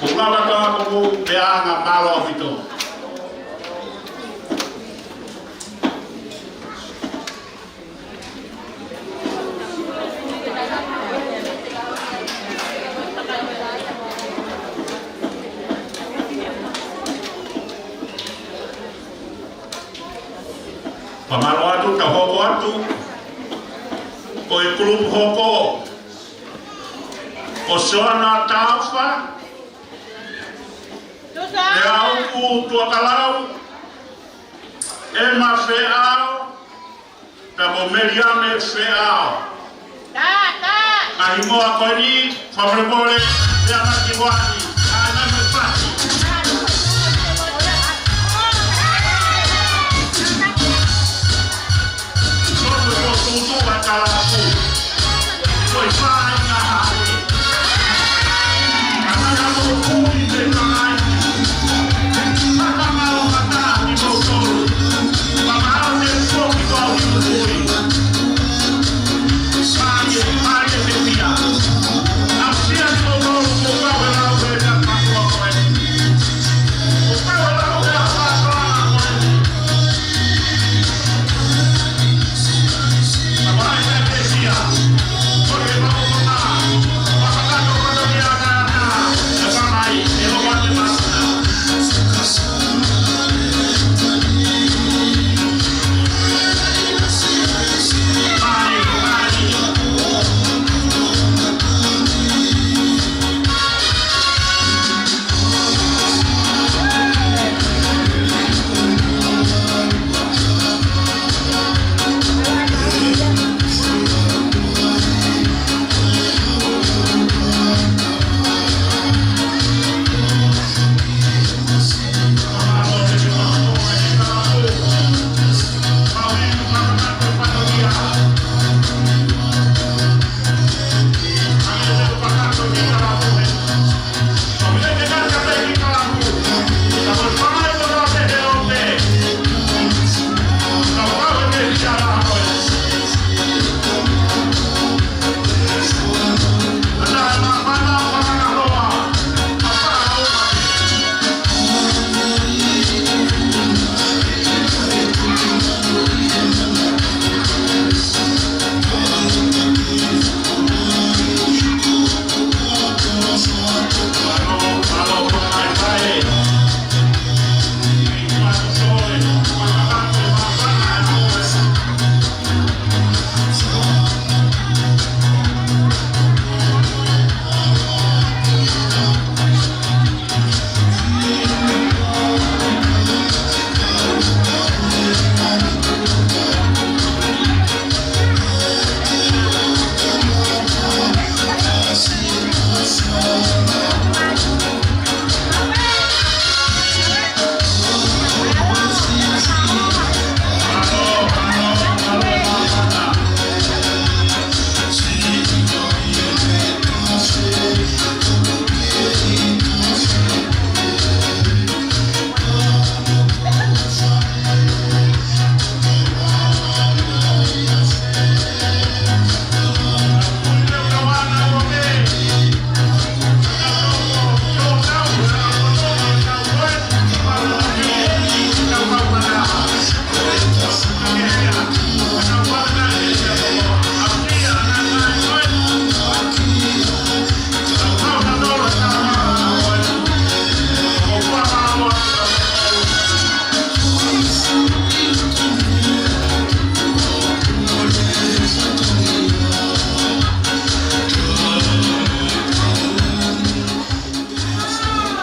Kuo lava ʻa e kulupu pea ʻoku mālō ʻaupito. Fakamālō atu, tau hoko atu. Ko e kulupu hoko, ko Soana Taufa, Leauku Tuakalau, Ema Feʻao, pea mo Meliame Feʻao. Ka hingoa ko eni, fakamolemole, pea maki wani, ʻa e nai me pati. Soto ko tutu a kalapu. Ko e fai na hali. Ka maka mo kui te kai. Maka mau mata ni mo tolu.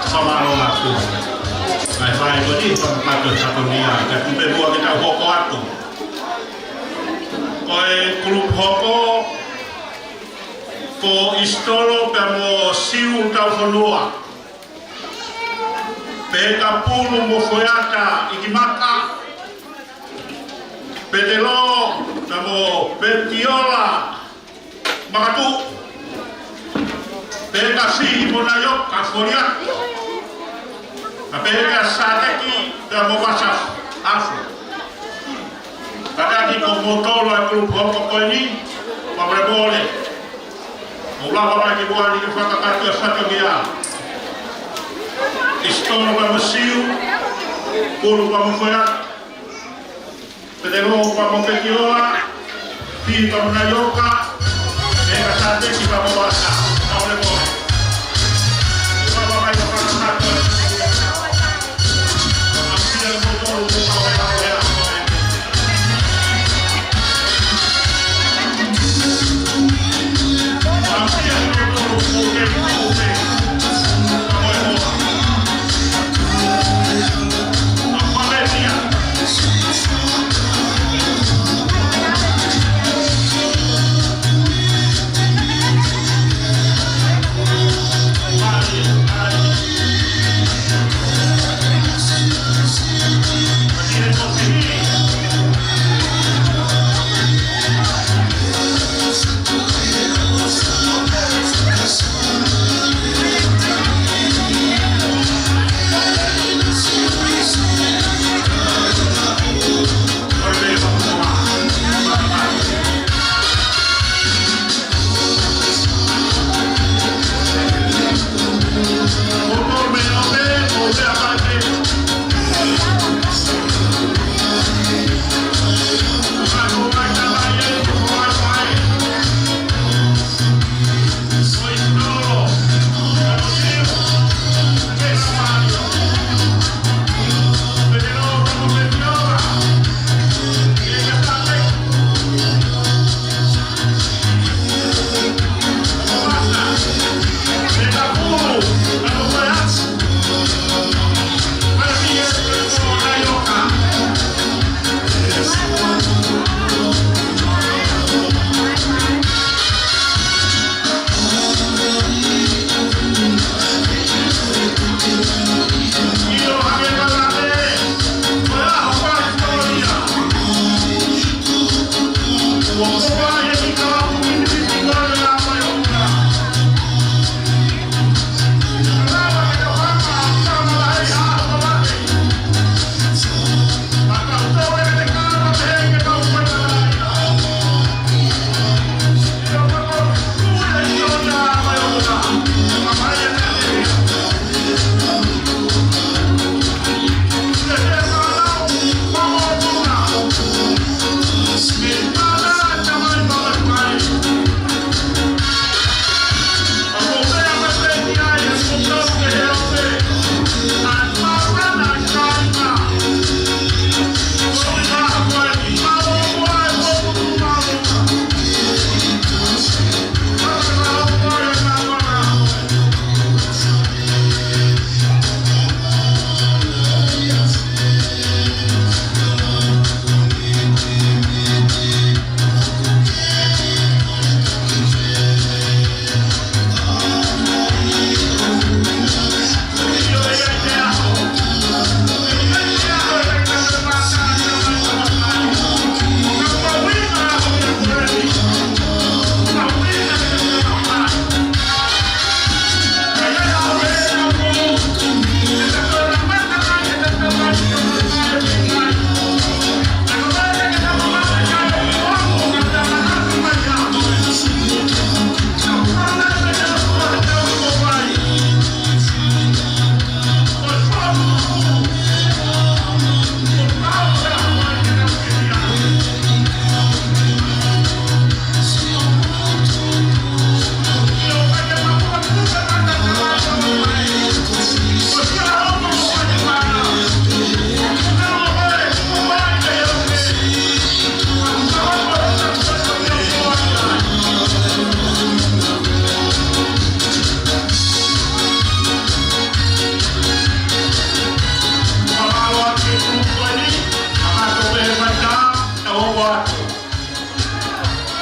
Fakamālō atu. Kae fai ko eni, fakakakato e fatongia, ka tuku pē muʻa ke tau hoko atu. Ko e kulupu hoko, ko ʻIsitolo pea mo Siu Taufonua. Pea ka Pulu mo Foeata Ikimaka. Petelo pea mo Petiola Makatuʻu. Pea ka Fihi mo Naioka Foliaki. Ka pea ka Sateki pea mo Vasa Afu. Kātaki ko moutolu ʻa e kulupu hoko ko eni, fakamolemole. Papa mai ki muʻa ni ke fakakakato e fatongia. ʻIsitolo pea mo Siu, Pulu pea mo Foea, Petelo pea mo Pekioa, Pili pea mo Naioka, ʻEka Sateki pea mo Vasa. Ka ole mo. Papa mai ka fakakakato.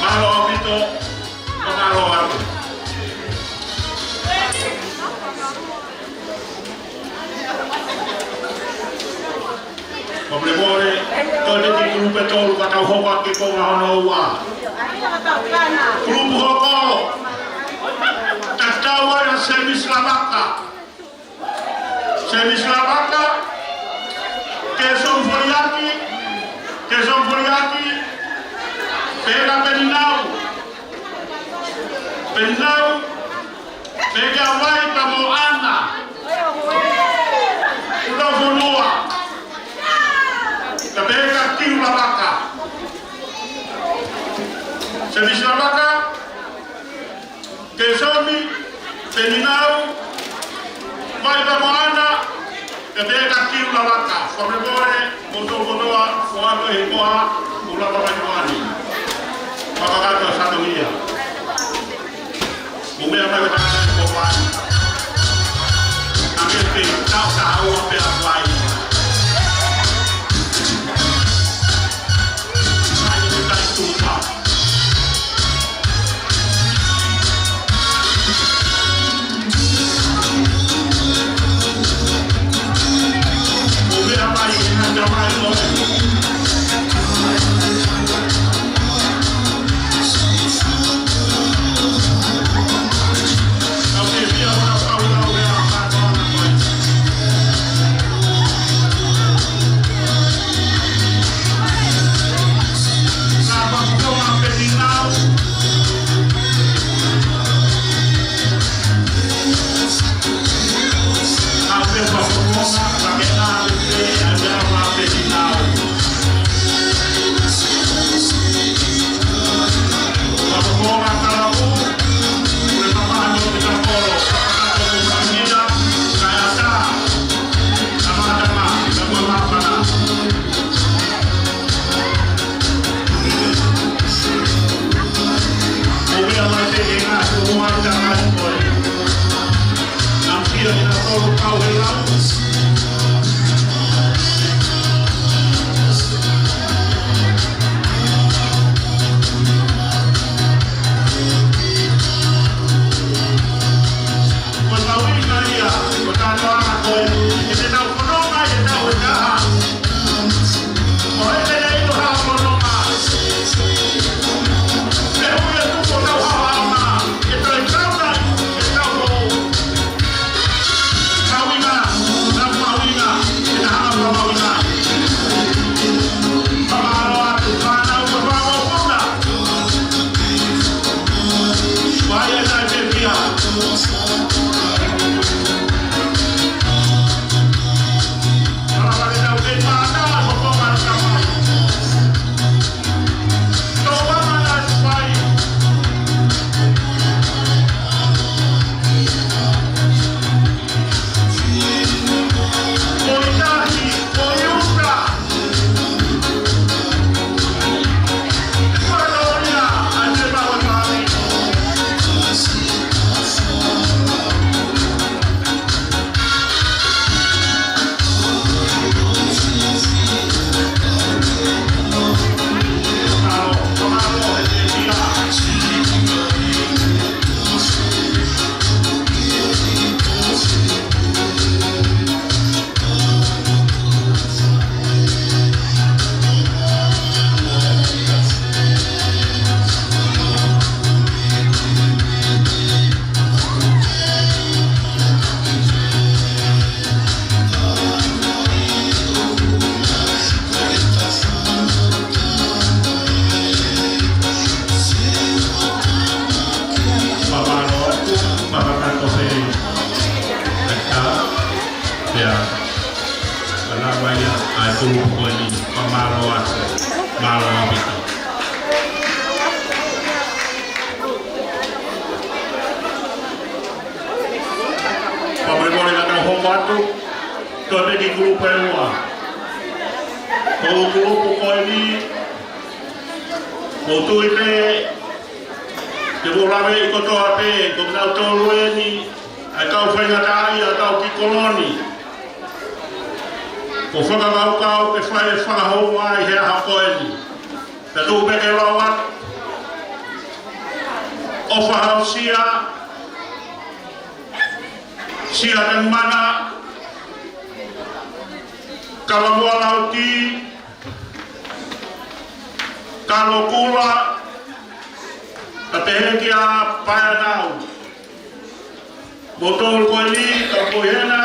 Mālō ʻaupito, mālō atu. Ko e mole, toe ki he kulupu ʻe tolu ka tau hoko atu ki he konga hono ua. Kulupu hoko. Tatau ai ʻa Semisi Lavaka. Semisi Lavaka, Kēsoni Foliaki, Kēsoni Foliaki, Pena Peninau. Peninau, pea kia Vai pea mo ʻAna. Kulau fonua. Ka pea kia Kiu Lavaka. Semisi Lavaka. Kēsoni, Peninau, Vai pea mo ʻAna, ka pea kia Kiu Lavaka. Fakamolemole, mo tō kotoa, ko ʻAna ʻi he koa, mo Lavaka ʻi Moani. Fakakakato ʻa Satonia. Mo meʻa mai ko tangata ko Vai. ʻA ke pe tau ka au a pe a Vai. ʻAi ke kai tupa. Pea, ka lava ia, ʻa e kulupu ko eni, fakamālō atu, mālō ʻaupito. Fakamolemole ka tau hoko atu, toe pē ki he kulupu ʻe ua. Ko e kulupu ko eni, ʻoku ou tui pē, te mou lave ʻi kotoa pē, ko kinautolu eni, ʻa e kau faingataʻaʻia, ʻa e kau kiʻi koloni. Ko e fakakaukau ke fai e fakahounga ʻi he ʻaho ko eni. Te u tuku pē ke lau atu. ʻOfa Hausia, Sia Tangimana, Kalamoa Lauti, Kalokula, ka pehē kia Paeanau. Mou tolu ko eni, ka ko ena,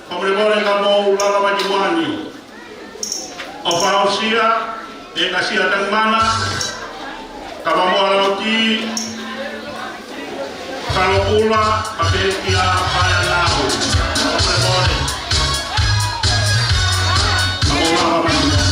fakamolemole ka mou lava mai ki muʻa ni. ʻOfa Hausia, ʻEkasia Tangimana, Kalamoa Lauti, Palopula, Papekia, Paeanau. Mole mole. Palopula, Papekia.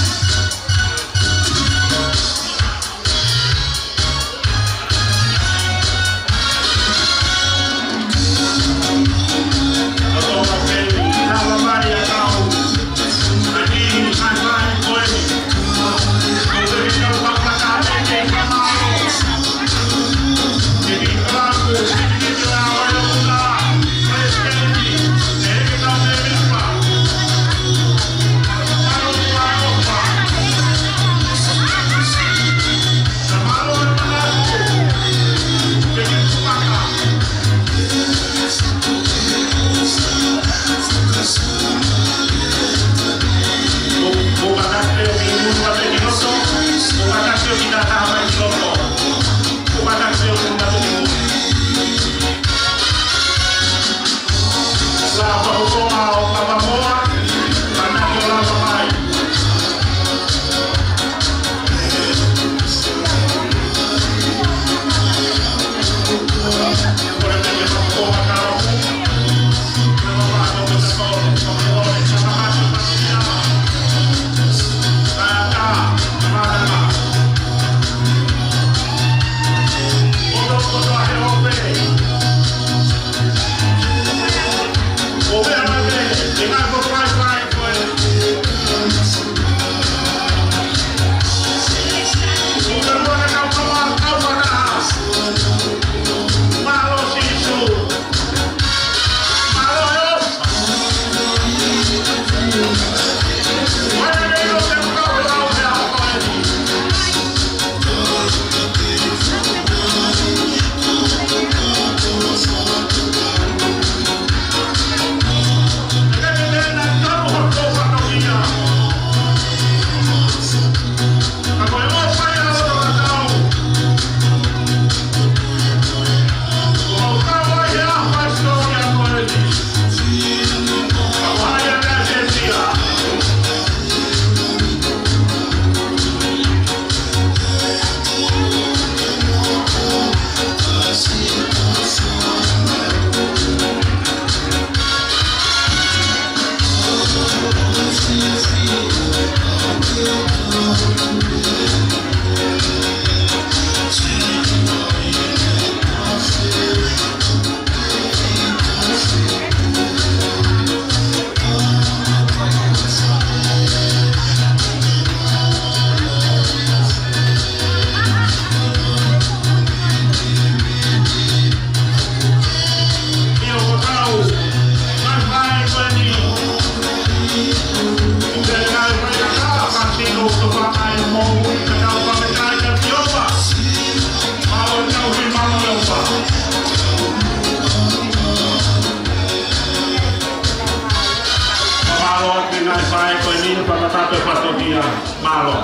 Mālō ʻaupito ngaahi faʻē ko eni, fakatapu e fatongia. Mālō.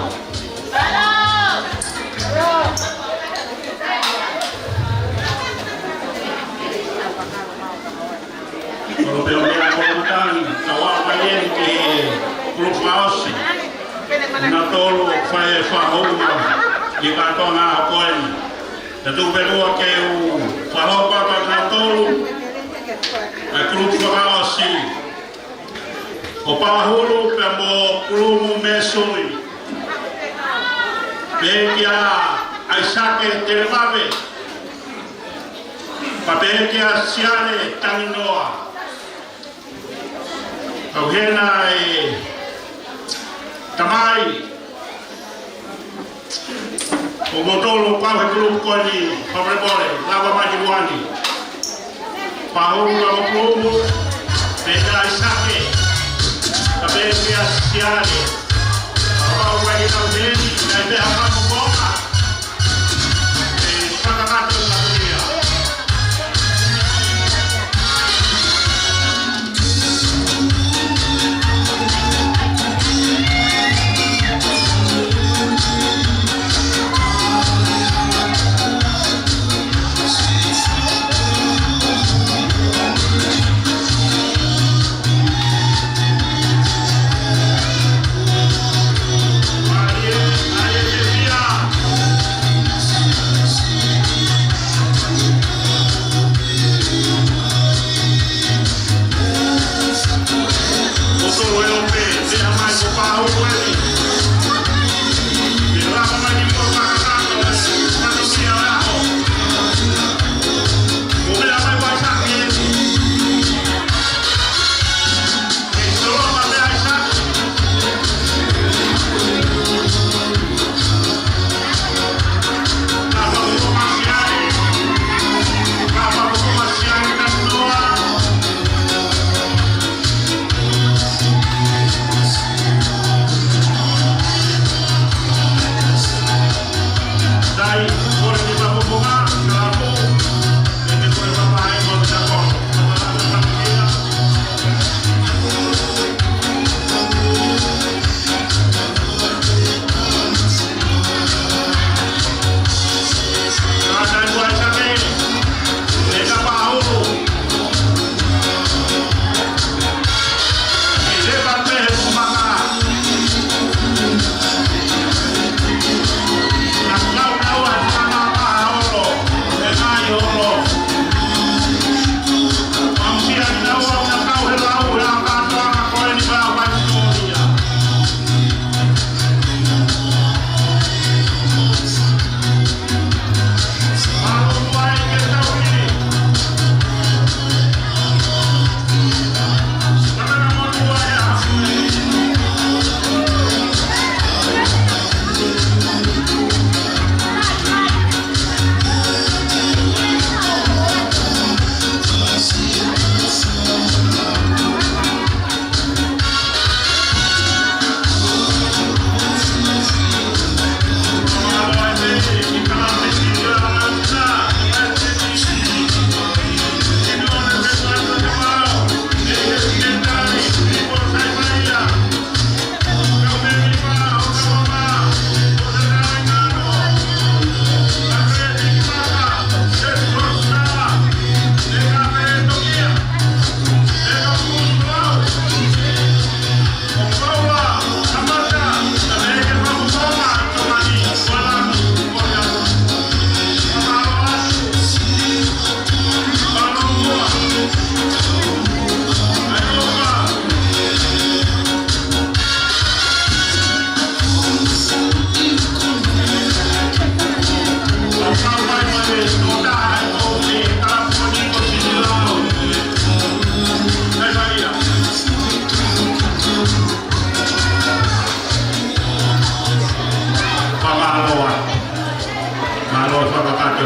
Kolo pē ʻo meʻa ko e tangi, ka ua mai eni ki he kulupu fakaʻosi. Nautolu fai e fakahū mai ʻi he kātoanga ko eni. Te u tuku pē muʻa ke u fakahoko atu kia nautolu ʻa e kulupu fakaʻosi. Ko Pahulu pea mo Kulumu Mesui. Pehē kia ʻAisake Televave. Pea pehē kia Siale Tanginoa. Kau hena e tamai. Ko moutolu ʻoku kau he kulupu ko eni, fakamolemole, lava mai ki muʻa ni. Pahulu pea mo Kulumu, pehē kia ʻAisake, pea pehē kia Siale. Kapau ʻoku ʻikai ke tau heni, ʻikai pē ha fakamolemole. ʻE fakakakato atu ia.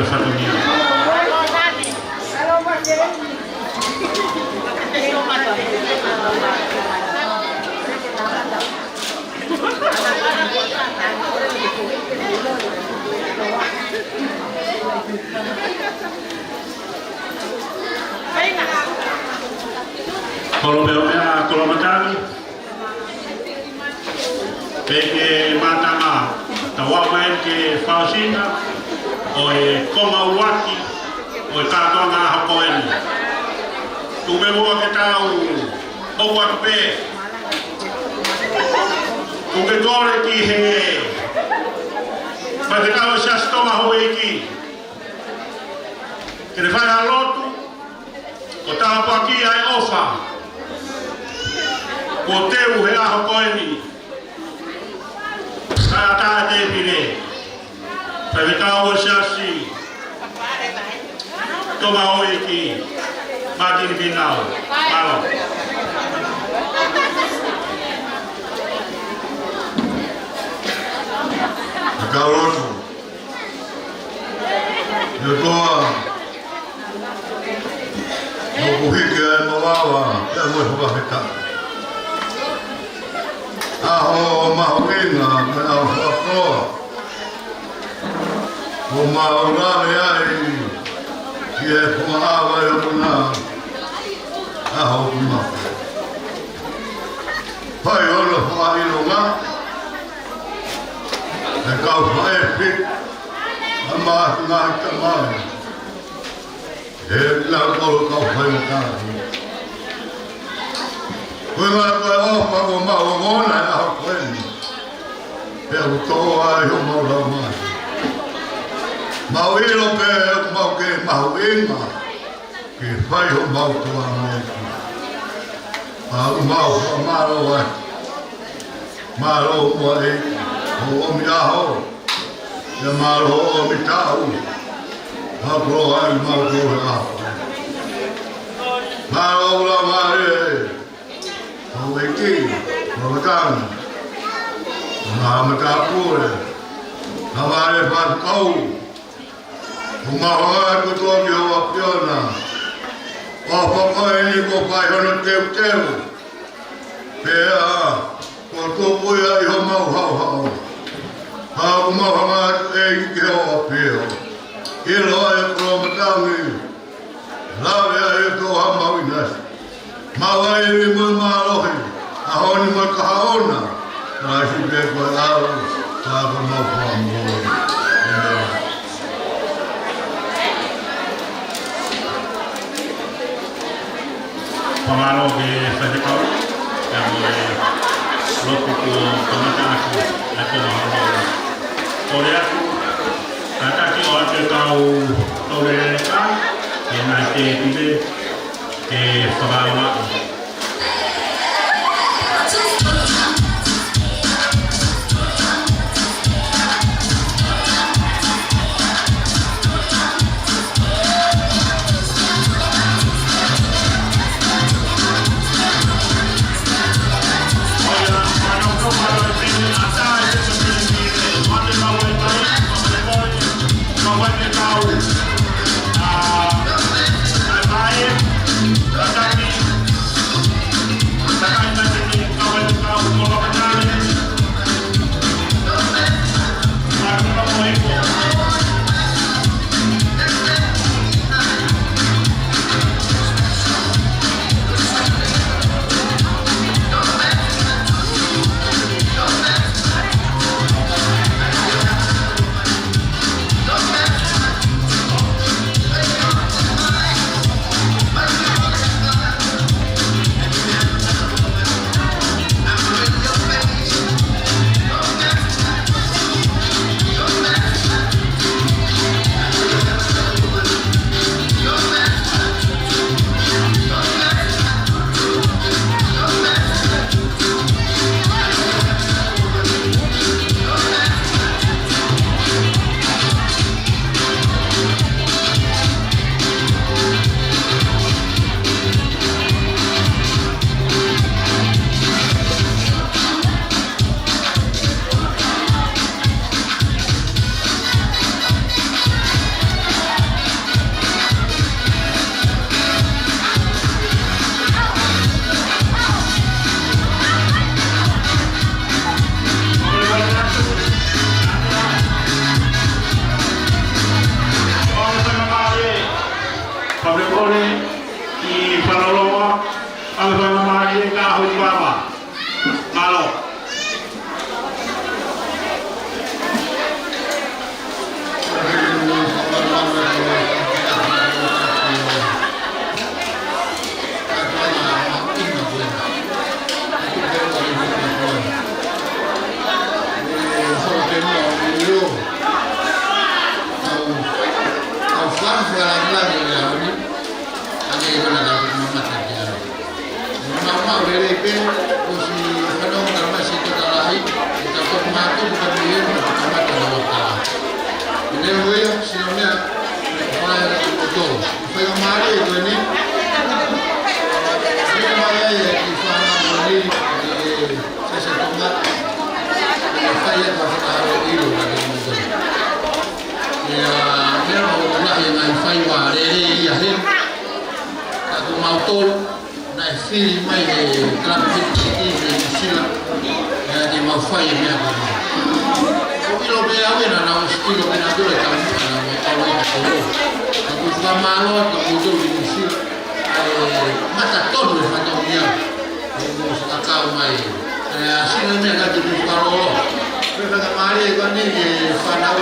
Fatongia. Kolomeʻa, Kolomatangi. Pea ke mātanga, tau ō mai ke fai ʻa e sino ʻo e konga ʻuluaki ʻo e kātoanga ʻaho ko eni. Tuku muʻa ke tau ʻoatu pē. Tuku ke kole ki he faifekau ʻo e Siasi Tonga Houʻeiki ke ne fai ha lotu, ko e tāpuaki ʻa e ʻofa kuo teu he ʻaho ko eni. Kae ʻatā ʻa e tēpile, faifekau ʻo e Siasi Tonga Houʻeiki, Mātini Fīnau. Mālō. Ka tau lotu. ʻE ʻOtua, ʻoku hiki ʻa e malava, pea mo e fakafetaʻi. ʻAho mahuʻinga, mo e ʻaho fakakoloa. ʻOku mau lave ai ki he fakaava ʻo e ʻaho ni, ʻaho ʻoku mau fai hono fakaʻilonga ʻa e kau faʻē, ʻa e ngaahi tamai, ʻa e kau faʻē. Ko e ngaahi ʻofa kuo mau ongona he ʻaho ko eni, pea ʻoku toʻo ai homau laumālie. Mau ʻilo pē ʻoku mau kei mahuʻinga ke fai homau tuʻunga. ʻOku mau fakamālō ai. Mālō muʻa ʻEiki hoʻo ʻomi ʻaho, pea mālō hoʻo ʻomi taʻu. Fakakoloa ai mau ko e ʻaho. Mālō ʻUluaki Laumālie Houʻeiki, Kolomatangi, mo e matāpule, Laumālie Faifekau, ʻoku mau hanga atu kotoa ki hoʻo ʻAfiona. ʻOfa ko eni kuo fai hono teuteu, pea kuo tupu ia ʻi homau haohaoa. Ka ʻoku mau hanga atu ʻEiki ki hoʻo ʻAfio. ʻIlo ai ʻa Kolomatangi, lave ai ʻa e toʻuhama ʻinasi. Maʻu ʻa e ivi mo e mālohi, ʻaho ni mo e kahaʻu na, ʻa e siʻi pē ko e ʻalu, ka ko mau fakamoʻui. ʻĒmeni. Fakamālō ki he faifekau, pea mo e lotu kuo kamata ʻaki ʻa e konga hono. Kole atu, kātaki ʻoatu e kau tau leleka, ke nau tēpile, ke fakaava. Ia he, ka ko mautolu, naʻe fili mai he kalapu fiti ʻi Nuʻu Sila, ʻe te mau fai e meʻa ko eni. Ko ʻilo pē au ena, naʻa ku ʻosi ʻilo pē naʻa ku ʻilo e taumuʻa naʻa mau tau ai ko ē. Ka ko e fakamālō atu kia moutolu ʻi Nuʻu Sila, ʻa e mata tonu e fatongia. ʻO mou fakakau mai. ʻE, ʻa sina meʻa ka te mou fakalōlō. Ko e fakamālō ʻe kani e fānau,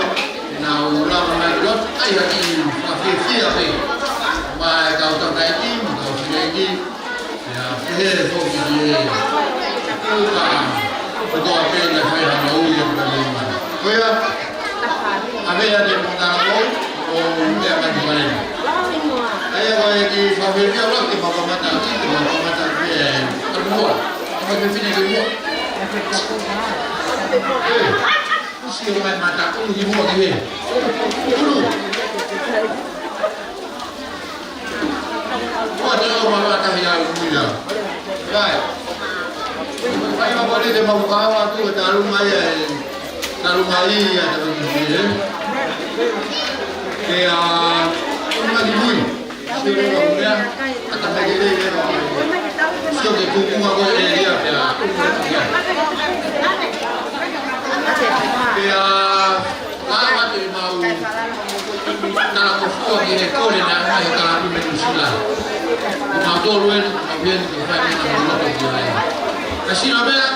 naʻa nau lava mai ki loto, ʻai ha kiʻi fakafiefia pē. Mai kau tangataʻeiki, kau fineʻeiki, ʻa e pehē foki ki he kuka, kuka pē naʻe fai hano ui ʻa e kani mai. Ko ia, ʻa meʻa te mou tala ʻo, ʻo meʻa mai ki vale. ʻA ia ko e kiʻi fakafiefia ʻuluaki te mau kamata ʻaki, te mau kamata ʻaki e kamuʻa. Te mau fefine ki muʻa. ʻE, ʻosi ʻo mai mata, ʻulu ki muʻa ki he. ʻUlu. Ko te o ma la tahi a ui la. Right. Fai ma ko le te mau kawa tu, talu mai e, talu mai ia, talu mai e. Ke a, ʻulu mai ki mui. Sio le ka mea, a ta mai le le. Sio ke kuku ma ko e ia, ke a. Ke a, a ma te mau. Talangofua ki he kole naʻe ʻomai he kalapu mei Nuʻu Sila. Ko mautolu eni, ko mautolu eni, ko fai eni, ko mautolu eni. Ka sino pea,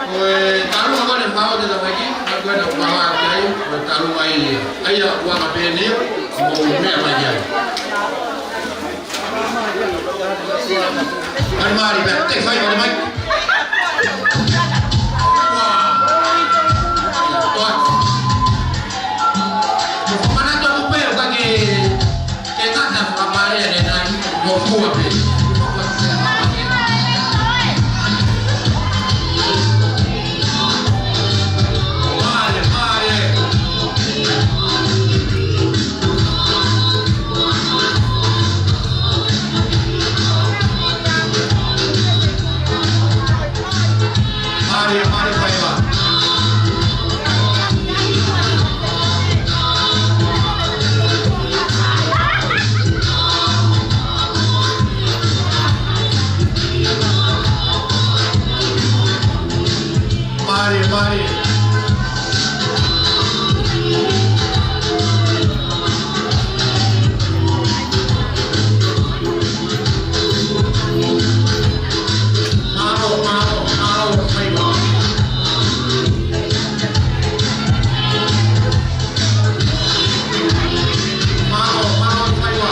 ko e talua ko eni fao te tamaiki, ka ko eni fao ki ai, ko e talua ia. ʻA ia, ua ka peni, ko e meʻa mai ai. Mari, mari, pea, te fai, mari, mai. Ua. Ua. Ko e fakamanatu atu pē, ʻo ka ke, ke ngata fakamālō ʻe nai, mo fua pē. Mālō, mālō. Mālō, mālō, faiva. Mālō, mālō. Mālō, mālō, mālō, faiva. Mālō, mālō, faiva.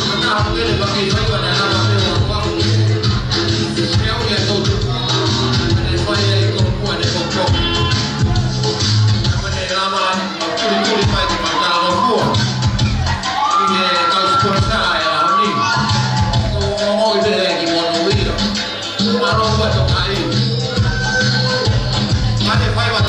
Mata hangele pake faiva na na pake wa wa. Pea u ia tō. Ne fai ai ko kua ne ko ko. Mane lama. Tuli tuli mai ki mata o fua. Ki he kau sponsor e ʻaho ni. ʻO, ʻo, ʻo, ʻi he ki mono ia. Mālō ua toka ai. Mate faiva.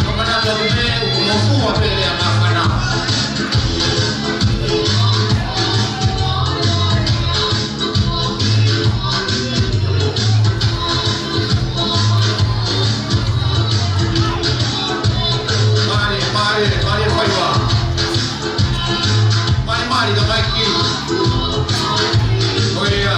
Ko mana ko te me, mo fua pele a mafana. Mali, mali, mali, faiva. Mali, mali, ka mai ki. ʻOia.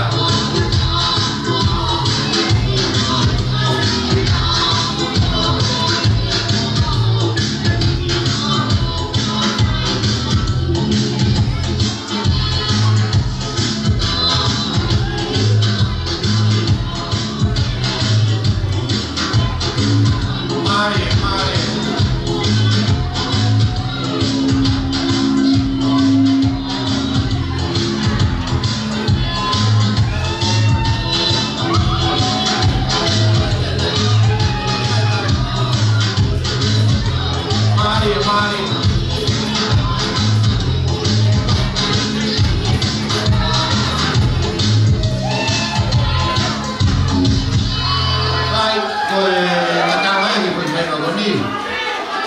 Kai, ko e ngata mai ki ko e meʻa ko eni.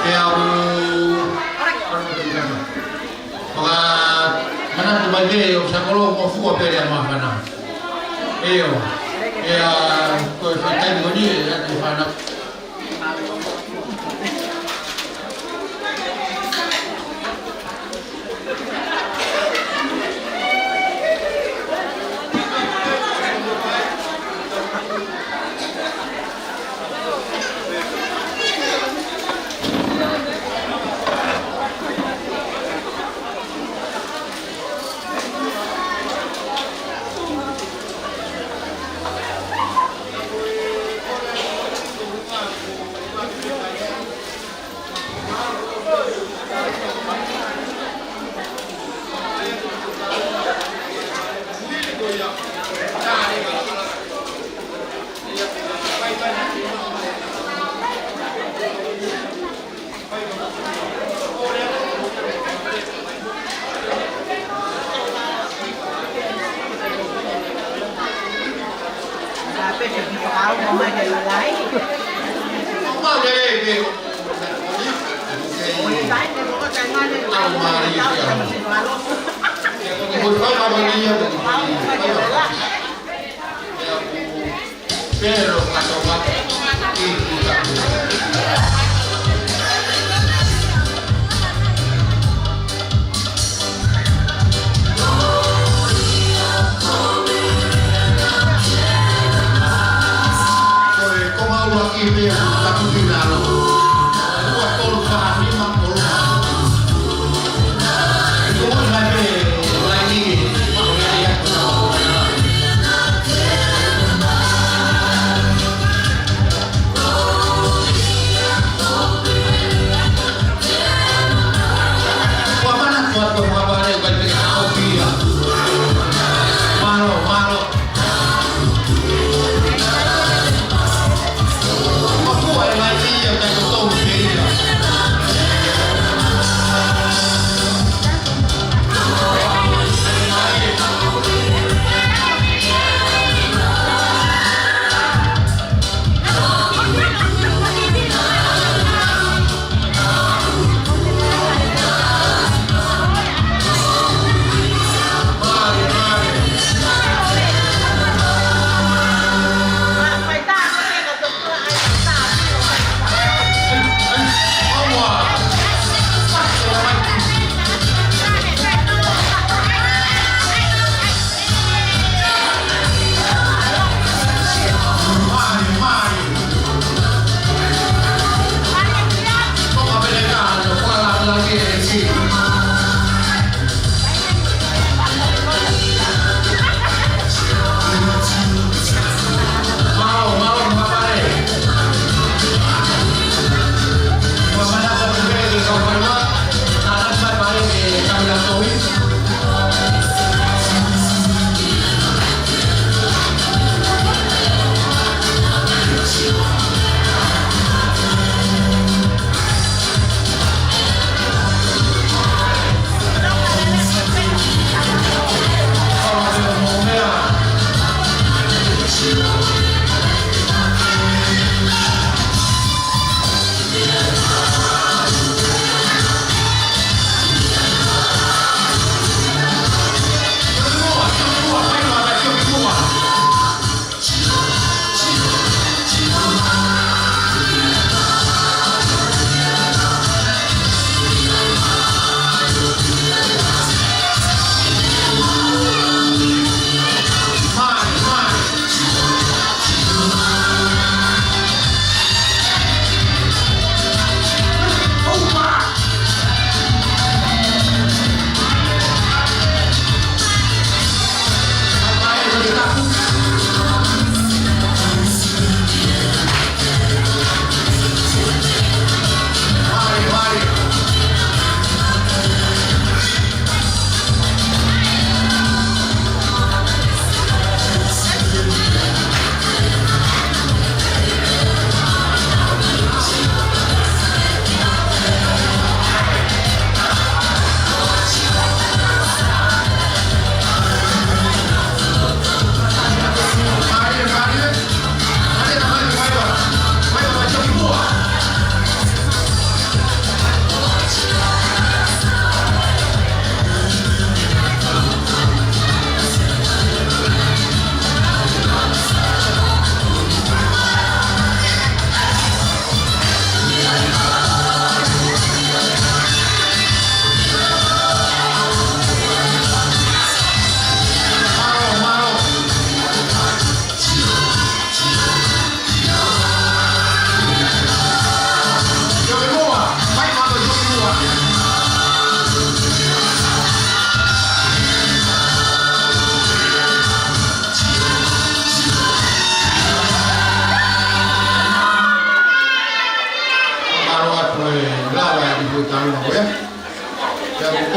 Pea u, fakamanatu mai pē ʻo Sakolo mo fua pele a mafana. ʻIo. ʻIa, ko e faʻahinga taimi ko eni ʻe ʻi ai e fānau. Pero cuando va, ko e konga ua ki he meʻa ʻoku tapu ki lalo. Ua tolu fā nima ʻo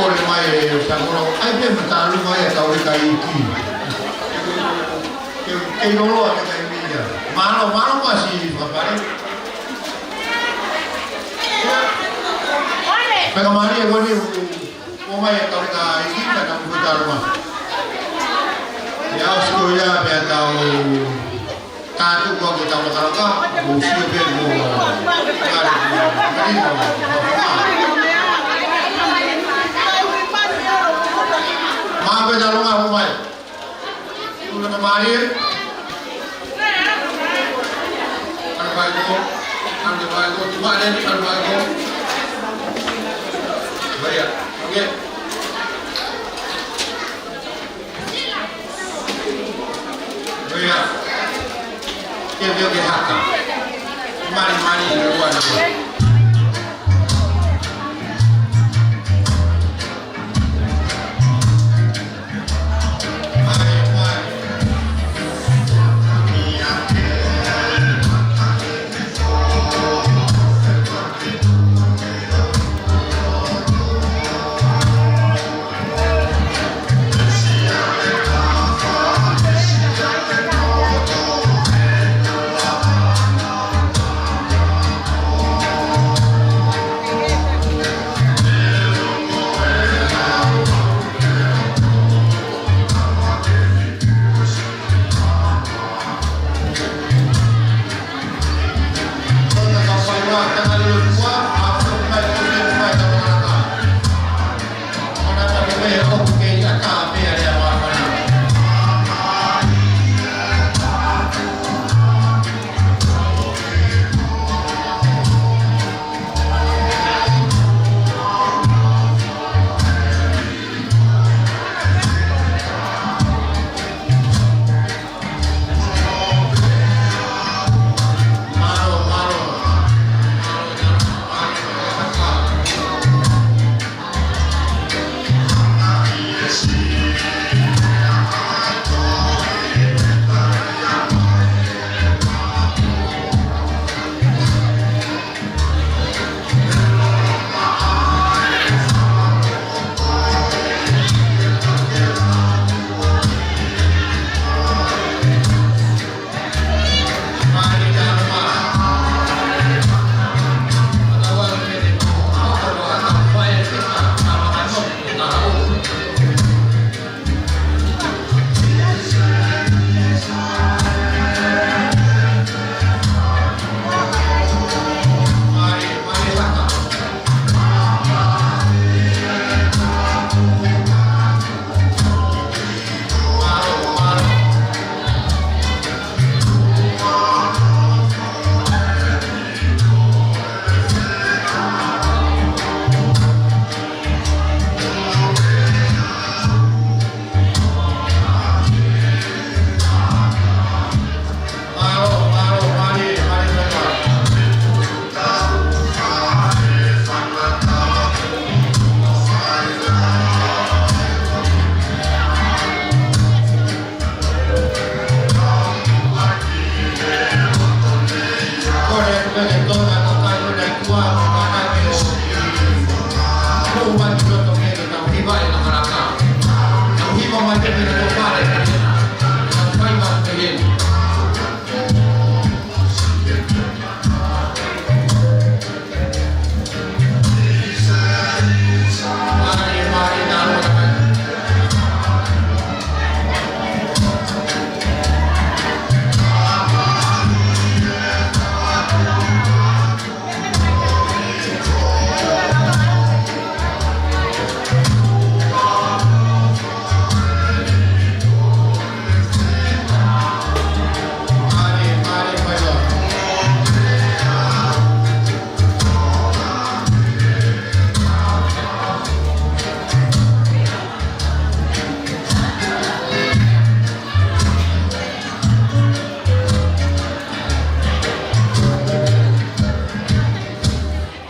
Mai e Sakolo, ʻai pē mo e tālunga ia ʻetau leka iiki. Ke, ke loloa ke kai mia. Mālō, mālō pasi, papale. Pea ka mali e wani, ʻomai ʻetau leka iiki, ka tau mo e tālunga. Ia, ʻosi ko ia pea tau Tātu kua ke tau lakalaka, mo sio pē mo, mo, mo, mo, mo, mo, pē tālunga, mo mai. Tula ka mālie. Kare vai ko, kare vai ko, tu mai, kare vai ko. Vai ia, okay. Ia. Ke veo ke haka. Mali, mali, ua, ua. Mali, mali.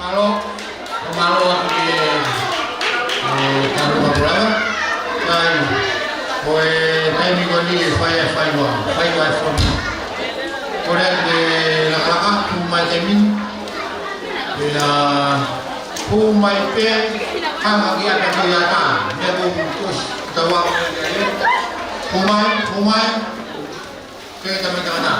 Mālō, mālō atu ki he, e, Tanu Makulava. Kai, ko e taimi ko eni ʻe fai, ʻe fai ua, fai ua e fonu. Ko e ʻai ke lakalaka, tuʻu mai taimi ni. Pea, tuʻu mai pē, Hanga ki ata ko ia ta, me mo tus tawa. Humai, humai. Ke ta me ta na.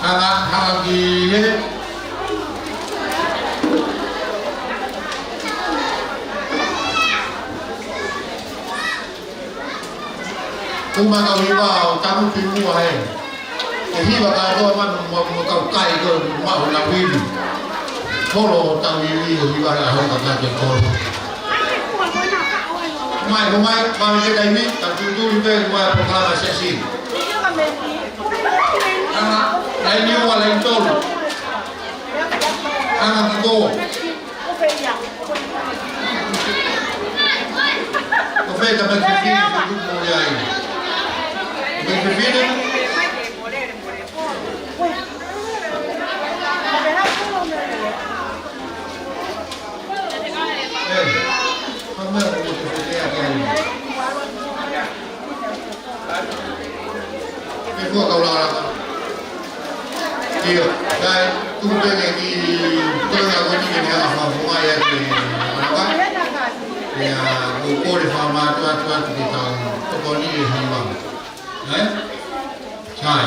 Hanga, hanga ki he. Uma kau hiva ʻo tamu pi mua he. ʻE hiva kātoa manu mo, mo kau kai ko maʻu na wili. Holo ʻo tau iwi ʻo hiva he ʻaho ka ka te kolo. Mai, ko mai, mai ke taimi, ka tutuli pē, mai pōkalama sesi. Hanga, laini ua, laini tolu. Hanga ki ko. Ko fē ta me fifine, fifine mo ia ai. Me fifine? Ē, ka me ko fē ta ke ai. Ke fua kau lala. ʻIo, kai, tuku pē ke ki, tuku pē ke ki he ʻaho mai ʻa e ʻaho. ʻIa, ko kole fa ma tua tua tu ke tau, ko ko ni e hima. Ē? Sai.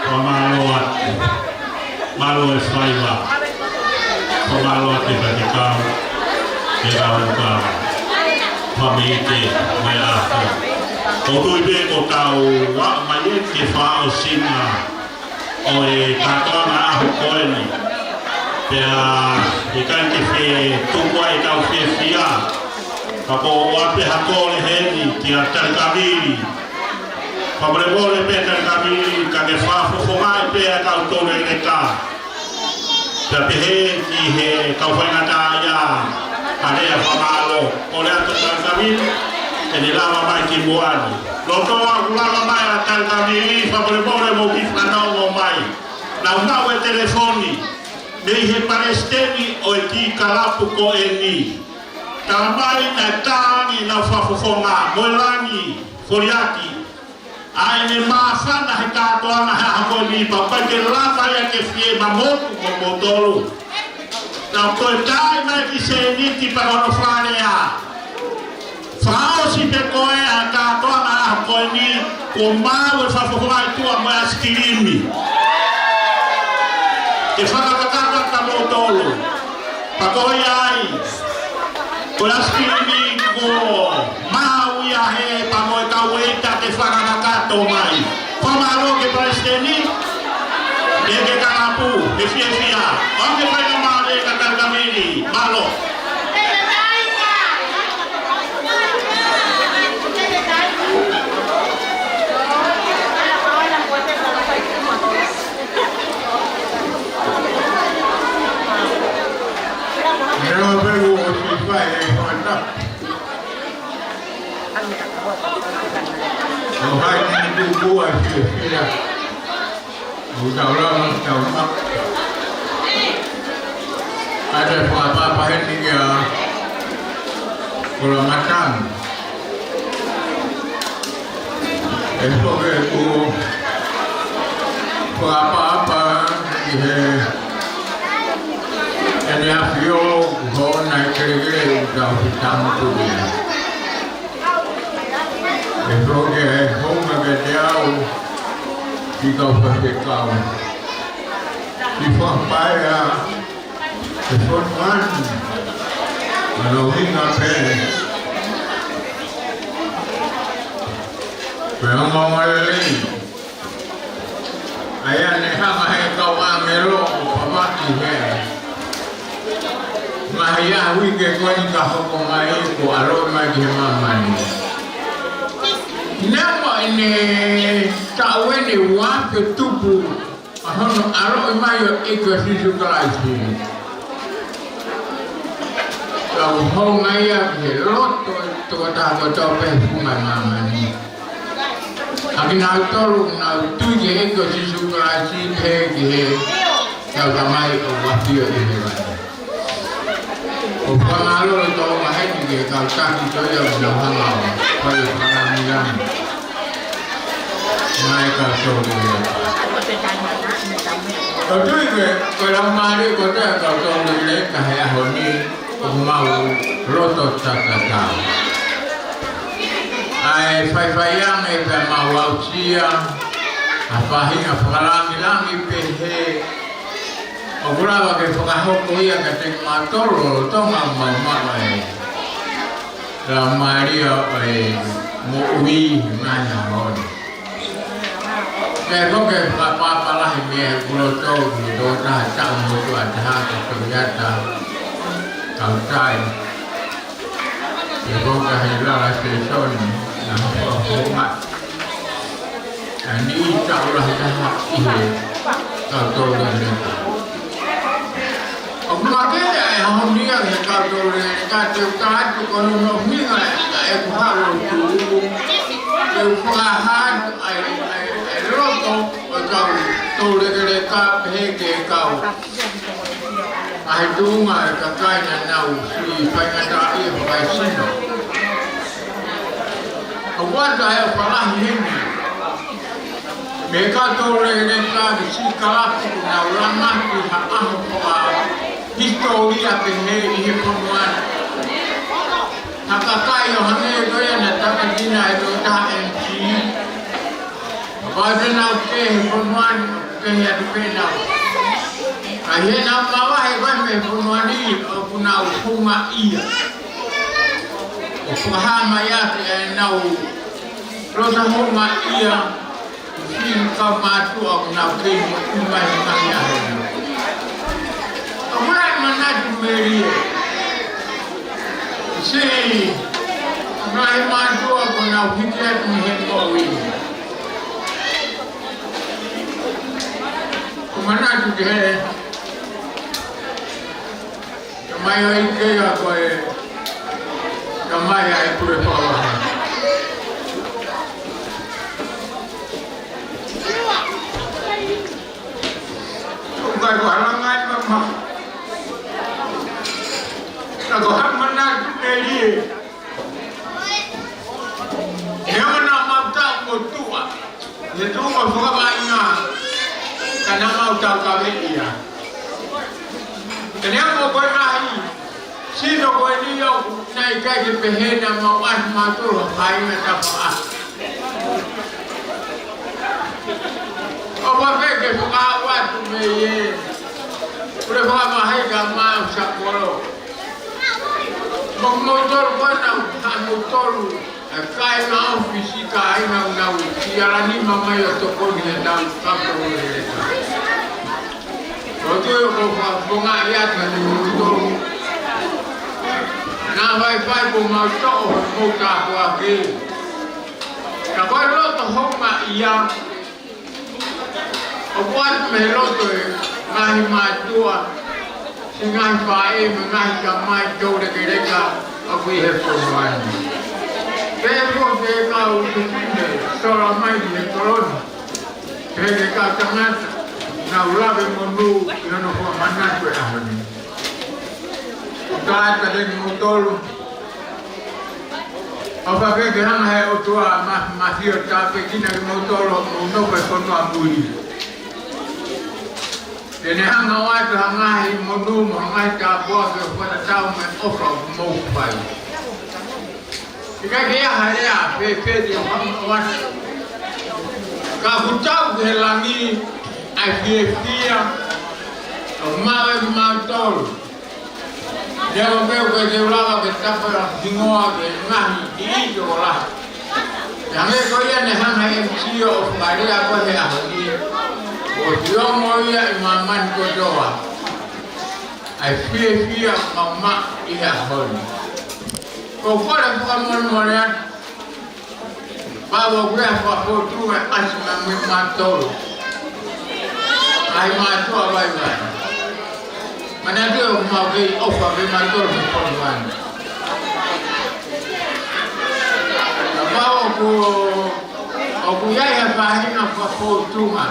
Fakamālō atu. Mālō e faiva. Fakamālō atu e faifekau, e kau ka fāmili ke mai ako. ʻOku ou tui pē ko e kau ʻa mai e ke fakaʻosinga ʻo e kātoanga ʻaho ko eni. Pea ʻikai ke fie tuku ai e kau fiefia. Ka ko e ʻoatu pē ha kole heni kia Talikamili. Fakamolemole pē Talikamili, ka ke fakafofongaʻi pē ʻa e kau tolu e leka. Pea pehē ki he kau faingataʻaʻia, ʻa e lea fakamālō. Kole atu Talikamili, ke ne lava mai ki muʻa ni. Loto ʻoku lava mai ʻa Talikamili, fakamolemole mou kiʻi fanongo mai. Naʻa ku maʻu e telefoni mei he palesiteni ʻo e kiʻi kalapu ko eni. Tala mai naʻe tā ange ʻenau fakafofonga mo e langi foliaki. ʻA ʻene māfana he kātoanga he ʻaho ko eni pea ʻikai ke lava ia ke fie mamotu mo moutolu. Naʻa ku toe tali mai ki he sēniti pea ko hono fakalea. Fakaʻosi pē ko e ʻa e kātoanga he ʻaho ko eni, kuo maʻu e fakafofonga ʻi tuʻa mo e ʻaisikilimi. Ke fakakakato atu kia moutolu. Pea ko ia ai, ko e ʻaisikilimi kuo maʻu ia he pea mo e kau ʻeita ke fakakakato mai. Fakamālō ki he palesiteni, ʻe ke kalapu, he fiefia. ʻOange faingamālie kia Talikamili, mālō. ʻOku ʻi ai e meʻa ʻoku fiefia. ʻOku tau lava ke tau maʻu. ʻA e fakaʻapaʻapa heni kia Kolomatang. ʻE foki ʻeku fakaʻapaʻapa ki he ʻEne ʻAfio, ko hono kelekele ʻoku tau fetaulaki mo ia. ʻE foki e hounga kiate au, ki he kau faifekau, ki he fakapaea, ki he fonua ni, mo hono ʻuhinga pē, pea mo e ongoongolelei ʻa ia naʻe hanga ʻe he kau ʻāngelo ʻo pāpā ki he ngaahi uike ko eni ka hoko mai, kuo ʻaloʻi mai ki he māmani. Neongo ʻene taʻu ʻeni ʻe ua pē tupu ʻa hono ʻaloʻi mai ʻo e ʻEiki ko Sīsū Kalaisi, ka ʻoku hounga ia ki he loto ʻo e tokotaha kotoa pē he funga māmani. ʻA kinautolu ʻoku nau tui ki he ʻEiki ko Sīsū Kalaisi pea ki he Tamai ʻoku ʻafio ʻi hēvani. ʻOku fakamālō ʻi he toenga heni ki he kau taki ko ia ʻoku nau hanga ʻo fai e fakalāngilangi maʻa e kau tō leleka. ʻOku ou tui ko e, ko e laumālie kotoa e kau tō leleka he ʻaho ni, ʻoku mau loto tatatau. ʻA e faifai ange pea mau aʻusia ha faʻahinga fakalāngilangi pehē, ʻoku lava ke fakahoko ia kiate kimautolu lolotonga ʻemau maʻu e laumālie ʻo e moʻui he ngaahi ʻaho ni. Pea ko e fakaʻapaʻapa lahi mei heʻeku loto ki he tokotaha taʻu motuʻa taha ko Toiata Kautai. Pea ko e ngaahi lala sēsoni naʻa nau fakafofonga ʻa e niʻihi taʻu lahi taha ʻi he kau tō leleka. ʻOku makehe ʻa e ʻaho ni ʻa e kau tō leleka, te u tala atu ko hono ʻuhinga ʻa ʻeku haʻu ʻo tuʻu, te u fakahā atu ʻa e, ʻa e, ʻa e loto ʻo e kau tō leleka pehē ki he kau ʻa e tuʻunga ʻo e kakai naʻa nau fili faingataʻaʻia fakaesino. ʻOku ʻoatu ʻa e ʻofa lahi heni mei he kau tō leleka ki he siʻi kalapu ʻoku nau langa ki ha ʻaho fakahisitōlia pehē ʻi he fonua ni. Ha kakai ʻo hangē ko ia naʻe tamaiki ʻe he tokotaha M C, kapau te nau kei he fonua ni, kei atu pē nau. Ka ʻi heʻenau mavahe ko ē mei he fonua ni, ʻoku nau houngaʻia. ʻO fakahā mai ʻaki ʻenau loto houngaʻia ki he siʻi kau mātuʻa ʻoku nau kei moʻui mai he ngaahi ʻaho ni. ʻOku ou manatu melie siʻi ngaahi mātuʻa ʻoku nau hiki atu mei he moʻui. ʻOku ou manatu ki he tamai ʻo e ʻEiki ko e tamai ʻa e pule fakavahaʻa. ʻOku ʻikai ko ha langa ʻi mama. Ka ko ha manatu melie. Neongo naʻa mau taʻu motuʻa he tuʻunga fakavaʻinga, ka naʻa mau taukaveʻi ia. Ka neongo ko e ngaahi sino ko eni ʻoku ʻikai ke pehē naʻa mau ʻasi mautolu ha faʻahinga tafaʻaki. ʻOku ou pehē ke fakaaʻu atu mei he pule fakavahaʻa ka mau sa kolo. Mo kimoutolu ko ena, ha moutolu ʻa e kāinga ʻofisi, kāinga ʻoku nau siʻi ala nima mai ʻo tokoni heʻenau kau tō leleka. ʻOku ou tui ʻoku ou fakafofongaʻi atu ʻa kimoutolu. Naʻa faifai kuo mau toʻo homou tāpuaki. Ka ko e loto houngaʻia ʻoku ʻoatu mei he loto ʻo e ngaahi mātuʻa, siʻi ngaahi faʻē mo e ngaahi tamai tō lekeleka ʻoku ʻi he fonua ni. Pea mo e kau fefine, Tolo mai ki he kolo ni. He ke kau tangata, nau lave monū ʻi hono fua manatu e ʻaho ni. Ka ʻatā kimoutolu. ʻOfa ke ke hanga he ʻOtua ʻo ma-, mafio tāpuekina kimoutolu, mou nofo he fonua muli. Te ne hanga ʻo ʻoatu ha ngaahi monū mo ha ngaahi tāpuaki ʻo fakatatau mo e ʻofa ʻoku mou fai. ʻIkai ke ʻi ai ha lea pehē te u hanga ʻo ʻoatu. Ka kuo tau ki he langi ʻa e fiefia ʻoku maʻu ʻe kimautolu. Leo pē ʻoku ʻikai te u lava ke tapa hingoa ke ngahi ʻi ʻItokola. Hangē ko ia ne hanga ʻe he M C ʻo fakalea ko ē he ʻaho ni. ʻOku ongo ia ʻi māmani kotoa. ʻA e fiefia ʻoku maʻu ʻi he ʻaho ni. Ko e kole fakamolemole atu. Pau ʻoku ʻi ai ha fakafōtunga ʻasi mai mo kimautolu. ʻAi mātuʻa vaivai. Manatuʻi ʻoku mau kei ʻofa pē kimautolu he fonua ni. Ka pau ʻoku, ʻoku ʻi ai ha faʻahinga fakafōtunga.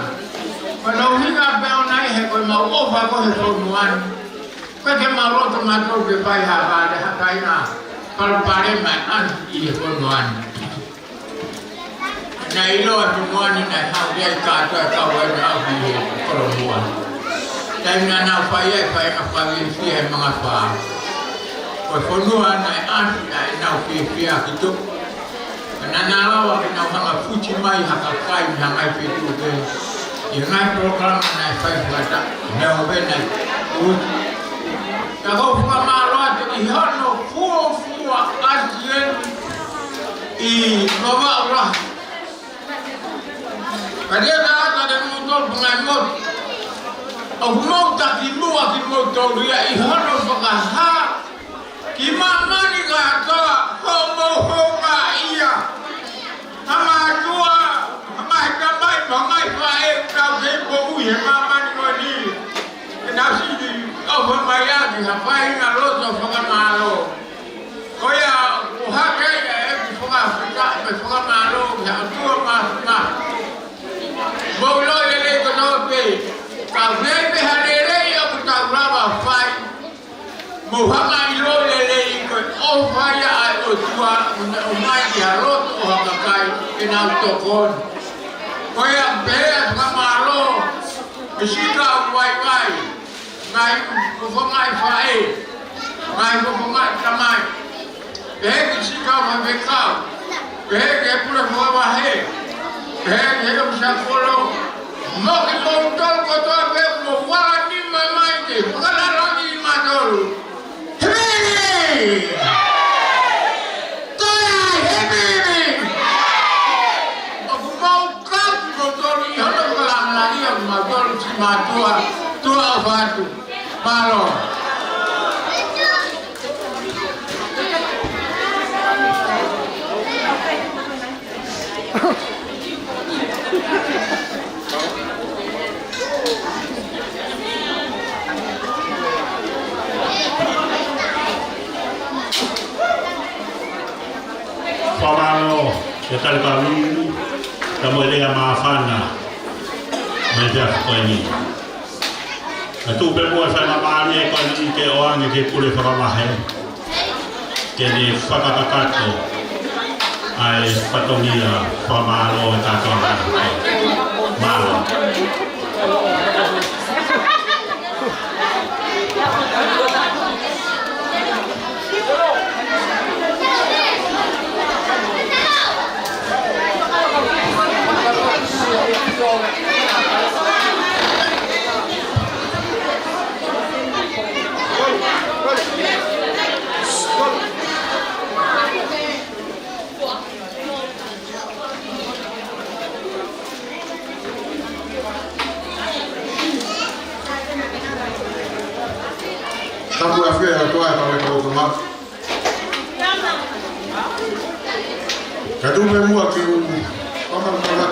Ko hono ʻuhinga pē ʻoʻona ia he ko ʻemau ʻofa ko ē he fonua ni. Ko e ke mau loto mātou ke fai ha vale, ha faʻahinga palopalema ʻi he fonua ni. Naʻe ʻiloa ʻe he fonua ni naʻe haʻu ai kātoa e kau ʻa e ʻapi he kolomuʻa. Taimi naʻa nau fai ai e faʻahinga fakafiefia he mangafā. Ko e fonua naʻe ʻasi ai ʻenau fiefia ki tuʻa. Naʻa na lava ke nau hanga futi mai ha kakai mei ha ngaahi feituʻu kehe. ʻI he ngaahi polokalama naʻe fai fakataha. Mea ʻo pē naʻe uti. Ka ko e fakamālō atu ʻi hono fuofua ʻasi eni ʻi Vavaʻu lahi. Ka ʻi he taʻataʻa ʻa kimoutolu Pangai Motu. ʻOku mou taki muʻa kimoutolu ia ʻi hono fakahā ki māmani kātoa, hoʻomou houngaʻia. Ha mātuʻa, ha ngaahi tamai, ha ngaahi faʻē, tau kei moʻui he māmani ko eni. Ke nau siʻi ʻofa mai ʻaki ha faʻahinga loto fakamālō. Ko ia, ʻoku hake ia ʻeku fakafetaʻi mo e fakamālō ki he ʻOtua Māfimafi. Mou ʻilo lelei kotoa pē, ka ʻi ai pē ha lelei ʻoku tau lava ʻo fai. Mou hanga ʻo ʻilo lelei ko e ʻofa ia ʻa e ʻOtua ʻoku ne ʻomai ki ha loto ʻo ha kakai ke nau tokoni. Ko ia pē ʻa e fakamālō, ʻe sika ʻo vaivai, ngaahi fofonga ʻi faʻē, ngaahi fofonga ʻi tamai. Pehē ki he sika ʻo e faifekau. Pehē ki he pule fakavahe. Pehē ki he ʻofisa kolo. Mo kimoutolu kotoa pē ʻoku mou ala nima mai ke fakalalangiʻi kimautolu. Hemeni! Toe ai, hemeni! ʻOku mau kau kimoutolu ʻi hono fakalalangiʻi ʻo kimautolu siʻi mātuʻa, tuʻa ʻofa atu. Mālō. Fakamālō, ʻe tali kami, ka mo e lea māfana, mo e lea ko eni. Ka tuku pē muʻa e faingamālie ko eni ke ʻoange ki he pule fakavahe. Ke ne fakakakato ʻa e fatongia fakamālō ʻa e kātoanga. Mālō. Tapu ʻafio ʻa e ʻOtua ʻi he kau ʻi he kau ʻofa mai. Ka tuku pē muʻa ke u ʻofa mai.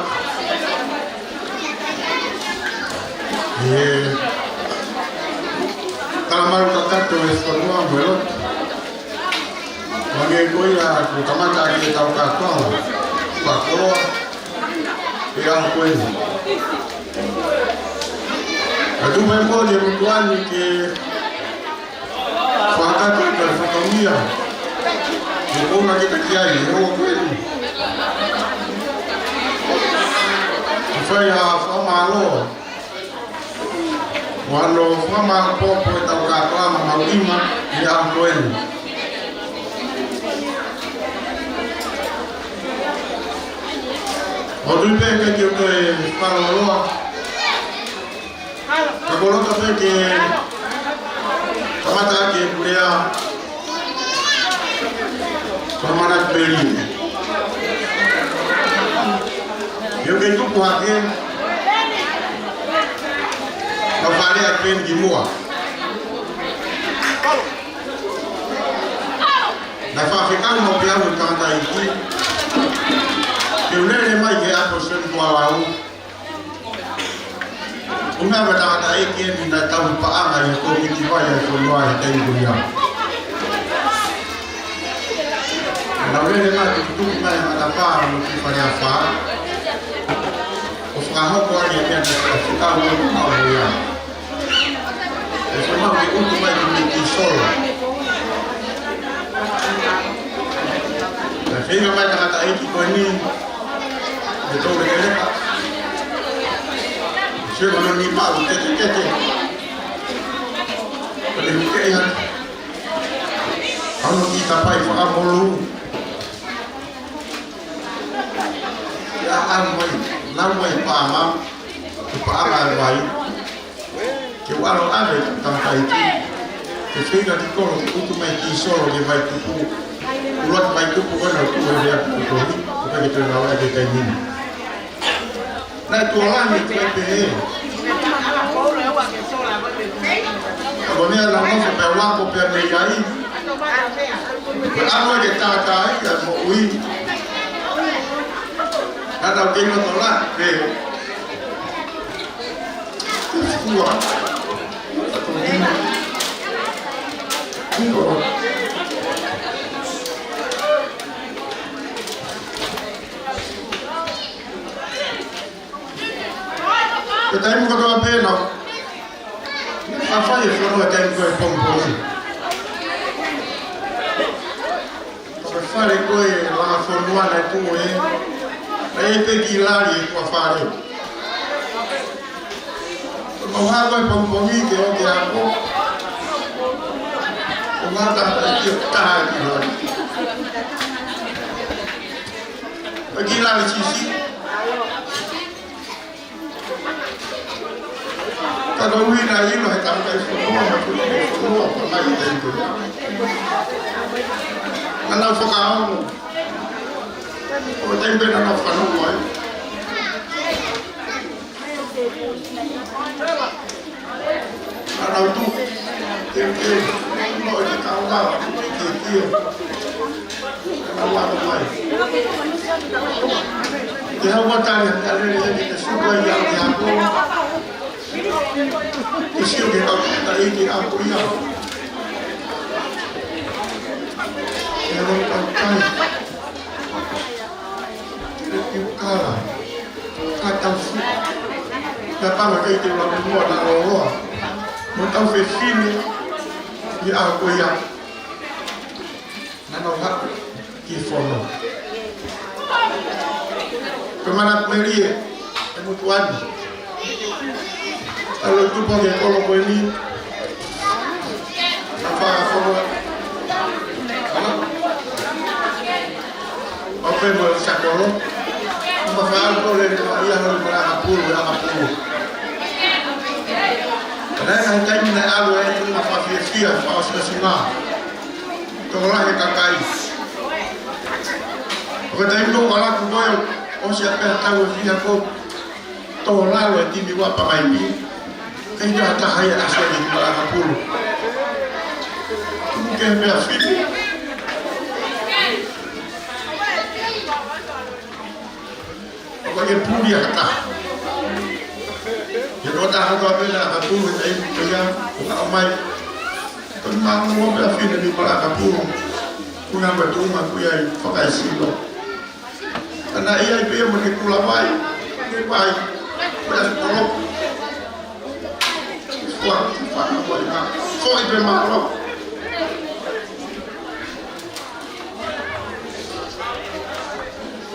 ʻI he talamalu kakato ʻa e fonua mo e lotu. Hangē ko ia kuo kamata ʻaki ʻetau kātoa. Fakakoloa. Ia ko eni. Ka tuku mai muʻa ki he motuʻa ni ke fakakakato e fatongia. Ke kona ke taki ai, ʻe ua ko eni. Ke fai ha fakamālō. Mo hono fakamālō pō pō ʻetau kātoanga mahuʻinga ʻi he ʻaho ko eni. ʻOku ou tui pē ʻikai ke u toe fakalōloa. Ka ʻoku ou loto pē ke kamata ʻaki e puleʻanga Fakamanatu Melie. ʻIo, ke tupu hake. Ka fale a peni ki muʻa. Naʻe faifekau maʻu pē au ʻe he tangataʻeiki ke u lele mai ki he ʻapi ʻo Sione Tuʻavau. ʻUhinga ko e tangataʻeiki eni naʻe tauhi paʻanga ʻi he kōmiti vai ʻa e fonua ʻi he taimi ko ia. Naʻa ku lele mai ke tutuki mai e matapā ʻo e kiʻi fale afā ʻo fakahoko ai e meʻa naʻe faifekau maʻu pē au ia. ʻE se mau ke utu mai ki he kiʻi solo. Naʻe feinga mai e tangataʻeiki ko eni ke tau lekeleka. Sio ko hono nima ʻoku teketeke. Ko e lele ke ʻi heni. Hono kiʻi tapai fakamolū. Ia ʻalu mai, lau mai paʻanga, paʻanga e vai. Ke u ʻalu ʻo ʻave e tangataʻeiki ke feinga ki kolo ke utu mai e kiʻi solo ki he vaitupu. ʻUluaki vaitupu ko ena ʻoku tuʻu he lea kuo tohi, ʻoku ʻikai ke toe lava ʻi he taimi ni. Naʻe tuʻo langi ʻoku ʻikai pehē. Ka ko e meʻa naʻa nofo pē ʻo ako pē mei ai. Ko e ʻalu ke tātā ai ʻa e moʻui. Naʻa tau kei loto lahi pē. Fua. Ko e taimi kotoa pē naʻa ku fai e fonua he taimi ko ē pongipongi. Ko e fale ko ē langa fonua naʻe tuʻu ē, naʻe ʻi ai pē kiʻi lali ʻi tuʻa fale. Ko e mau hā ko ē pongipongi ke ō ke ako. Ko e mau hā ka ʻi ai e kiʻi taha e kiʻi lali. Ko e kiʻi lali siʻisiʻi. Ka ko e ʻuhinga ia naʻe ʻi ai e tangataʻi fonua, mo e tangataʻi fonua, ko e ngaahi tangataʻi. Naʻa nau fakaongo. Ko e taimi pē naʻa nau fakaongo ai. Naʻa nau tuʻu. Ke, ke, mo e ke kau lau, ke, ke, ke. Naʻa nau ʻalu mai. Ke hau matali, ke lele, ke, ke suka ia, ke ako. Ke sio ke kau tangataʻi ke ako ia. Ke lau tau kai. Ke lau kala. Ka tau fu. Ka tau kai te lau mua na loa. Mo tau fefine. Ia ako ia. Naʻa nau haʻu ki he fono. Ko e manatu melie e motuʻa ni. ʻAlu ʻo tupu ki he kolo ko eni. Naʻa fakafono. ʻO pē mo e sakolo. Naʻa fakaʻalu ko e lele ko ia holi mo e ʻakapulu, ʻakapulu. Ka naʻe ʻi ai e taimi naʻe ʻalu ai naʻa fakafiefia, fakaʻosiʻosinga. Tokolahi e kakai. ʻO ka taimi ko ē ʻalu atu ko ē ʻo ʻosi ʻa e pea tau e fia ko ē. Tō lalo e timi ua Pangai ni. Ka ʻi ai ha taha ia ʻa Sione Tuʻavau ʻakapulu. Tuku ke mea fili. ʻO ka ke puli ʻa e taha. Ke ko e taha ko ē pē naʻe ʻakapulu he taimi ko ia, ʻo ka ʻomai. Ko e maama mo pē ʻa Sione Tuʻavau ʻakapulu. Ko e ngaahi tuʻunga ko ia ʻi fakaesino. Ka naʻe ʻi ai pē ia mo e kula vai. Ke pai, pea sipolo. Fua, fua, fua, fua, fua, pē mālō.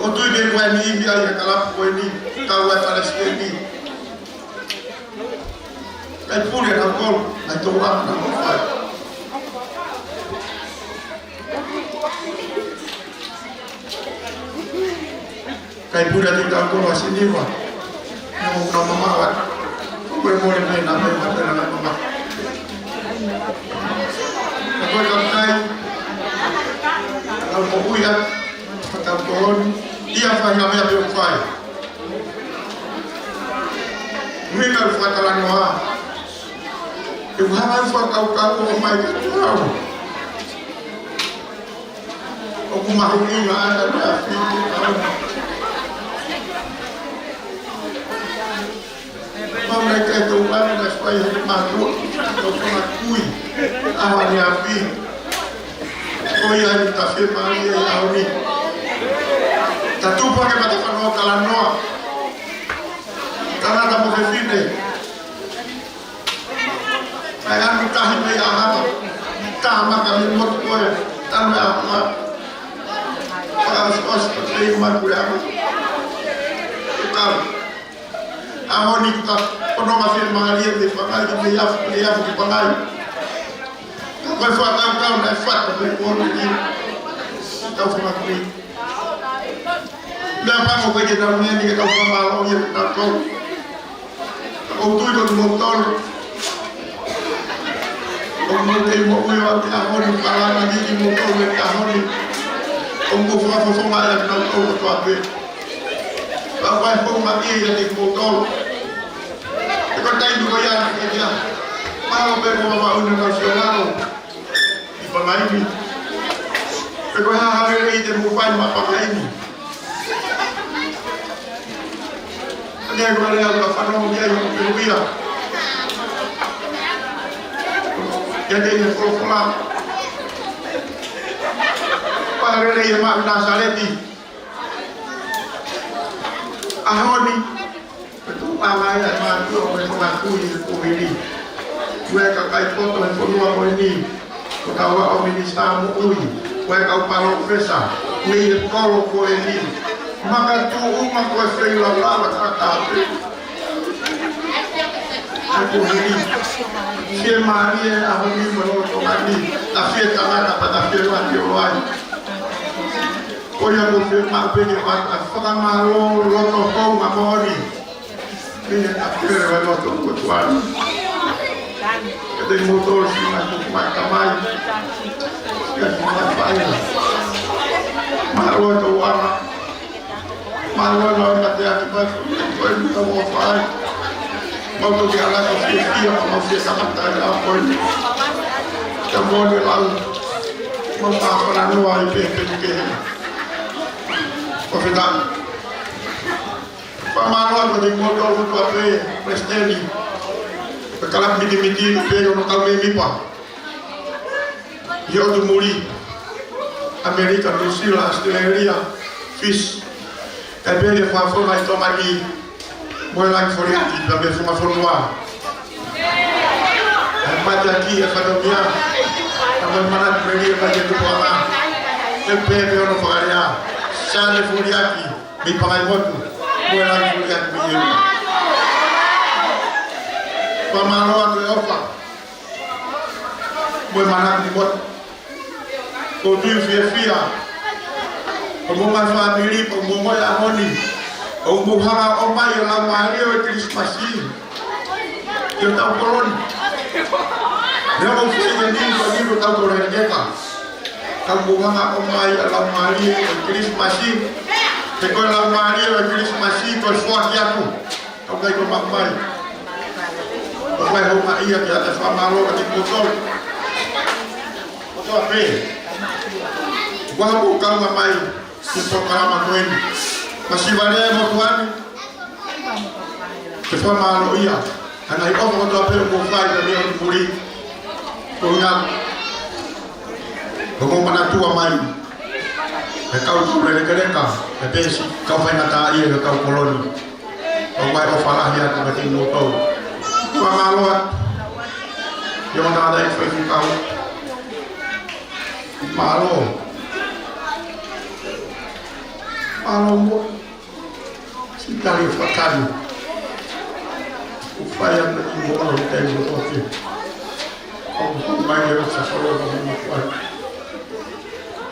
ʻOku ou tui ke kuo ʻi ai e kalapu ko eni, kau ai palesiteni. Kae pule na kolo, na tō na kolo fai. Kae pule atu kitautolu ʻa Siniva. Nau, nau mamaʻo atu. Ko e mole mai na mai na mai na mamaʻo. Ka ko e kakai. Nau moʻui atu. Ka tau toloni. ʻIa fai ha meʻa pē ʻoku fai. Mika fakatalanoa. ʻE ʻuha mai fakakaukau ʻo mai ka tau. ʻOku mahuʻinga ʻa e meʻa fiki ʻaho ni. Mau nai kai tau ʻana na fai he mātuʻa, tau fanga kui, ʻaho ni ʻapi. Ko ia ni ta fiemālie ʻi he ʻaho ni. Ta tupu hake mata fanoa talanoa. Tangata mo fefine. ʻAi anu tahi mei ʻahama. Taha maka mei motu ko e tanu e ʻahama. Fakaʻosiʻosi ko te i maku e ʻahama. Kau. ʻAho ni ka pono ma fiemālie mei Pangai ki mei afu, mei afu ki Pangai. Ka ko e fakakaukau naʻe fata mei kuo ni. Kau fanga kui. Meʻa pango ko e ke tau mea ni ke tau fakamālō ia ke tau tau. ʻOku ou tui ko kimoutolu. ʻOku mou kei moʻui ʻo aʻu ki he ʻaho ni, kalanga ki kimoutolu he ʻaho ni. ʻOku mou fakafofonga ʻa kinautolu kotoa pē. Pea ʻoku ʻi ai e founga ʻiate kimoutolu. He ko e taimi ko ia, ke ia. Mahalo pē ko e mamaʻo ʻa e nau sio lalo. ʻI Pangai ni. Pe ko e hā ha lelei te mou fai maʻa Pangai ni. Ane ko e lea ʻoku fanongo ki ai ʻo peruia. ʻIate ia folofola. Ko e hā ha lelei ʻe maʻu ʻi Nāsaleti. ʻAho ni. Ko e tuʻunga ia ʻa e mātuʻa mo e fanga kui he kuohili. Ko e kakai poto he fonua ko eni. Ko e kau ʻaho minisitā moʻui. Ko e kau palōfesa. Mei he kolo ko eni. Makatuʻunga ko e feilaulau ʻa e kakai. He kuohili. Fiemālie ʻaho ni mo e lolotonga ni. Ta fie tangata pea ta fie mati o ai. Ko ia ko e fiemaʻu pē ke faka-, fakamālō loto founga moʻoni. Mine ka pere vai loto ko tuan. Ke te moto si mai ko mai ka mai. Ke te mai fai. Mālō ʻa e ʻOtua. Mālō ʻa e ʻOtua ʻi he mate ʻaki mai. Ko e muka mo fai. Mau toki ala ko fie fia, mau fie kamata ʻa e ʻaho ko eni. Ka mo ne lau. Mau ka fana noa i pe pe ke. Ko feta. Fakamālō atu ki he motu ʻo e ʻOtua pē, Palesiteni. Pea kalapu mitimiti pē ʻo e kau mēmipa. ʻI he ʻotu muli. ʻAmelika, Nuʻusila, ʻAositelēlia, Fisi. Kae pehē ki he fakafofonga ʻi Tonga ni. Mo e Langi Foliaki, pea mo e Funga Fonua. ʻA e mateaki ʻa e fatongia. Pea mo e manatu mei he fai ʻa e tupuʻanga. Pea pehē pē hono fakalea. Siane Foliaki. Mei Pangaimotu, mo e Langi Foliaki mei ʻEua. Fakamālō atu e ʻofa. Mo e manatu ni motu. ʻOku ou tui fiefia. Ko homou ngaahi fāmili, ko homou ngaahi ʻaho ni. ʻOku mou hanga ʻo ʻomai e laumālie ʻo e Kilisimasi. ʻI hotau kolo ni. Neongo ʻoku fai ʻeni, ko ʻeni ko hotau kolo ʻi he keka. Ka mou hanga ʻo ʻomai ʻa e laumālie ʻo e Kilisimasi. He ko e laumālie ʻo e Kilisimasi ko e foaki atu. Ka ʻoku ʻikai ko e maʻu mai. Ko e fai houngaʻia ke ʻoatu e fakamālō kiate kimoutolu kotoa pē. Kuo mou kaunga mai ki he polokalama ko eni. Masiva lelei mo tuani. Ke fakamālō ia. Ka ʻi he ʻofa kotoa pē ʻoku mou fai ka mio puli. Ko ia. Ko mou manatua mai. He kau kau lelekeleka. He pesi kau faingataʻaʻia he kau kolo ni. ʻOku ʻi ai ʻofa lahi atu kiate kimoutolu. Fakamālō atu. Ia mana ala i fai ki kau. Mālō. Mālō mo. Siʻi tali fakataha. ʻOku fai atu ki he ʻaho ni ʻi he taimi kotoa pē. ʻOku ʻomai ʻe he ʻOtua ʻa e ʻofa mo e motuʻa.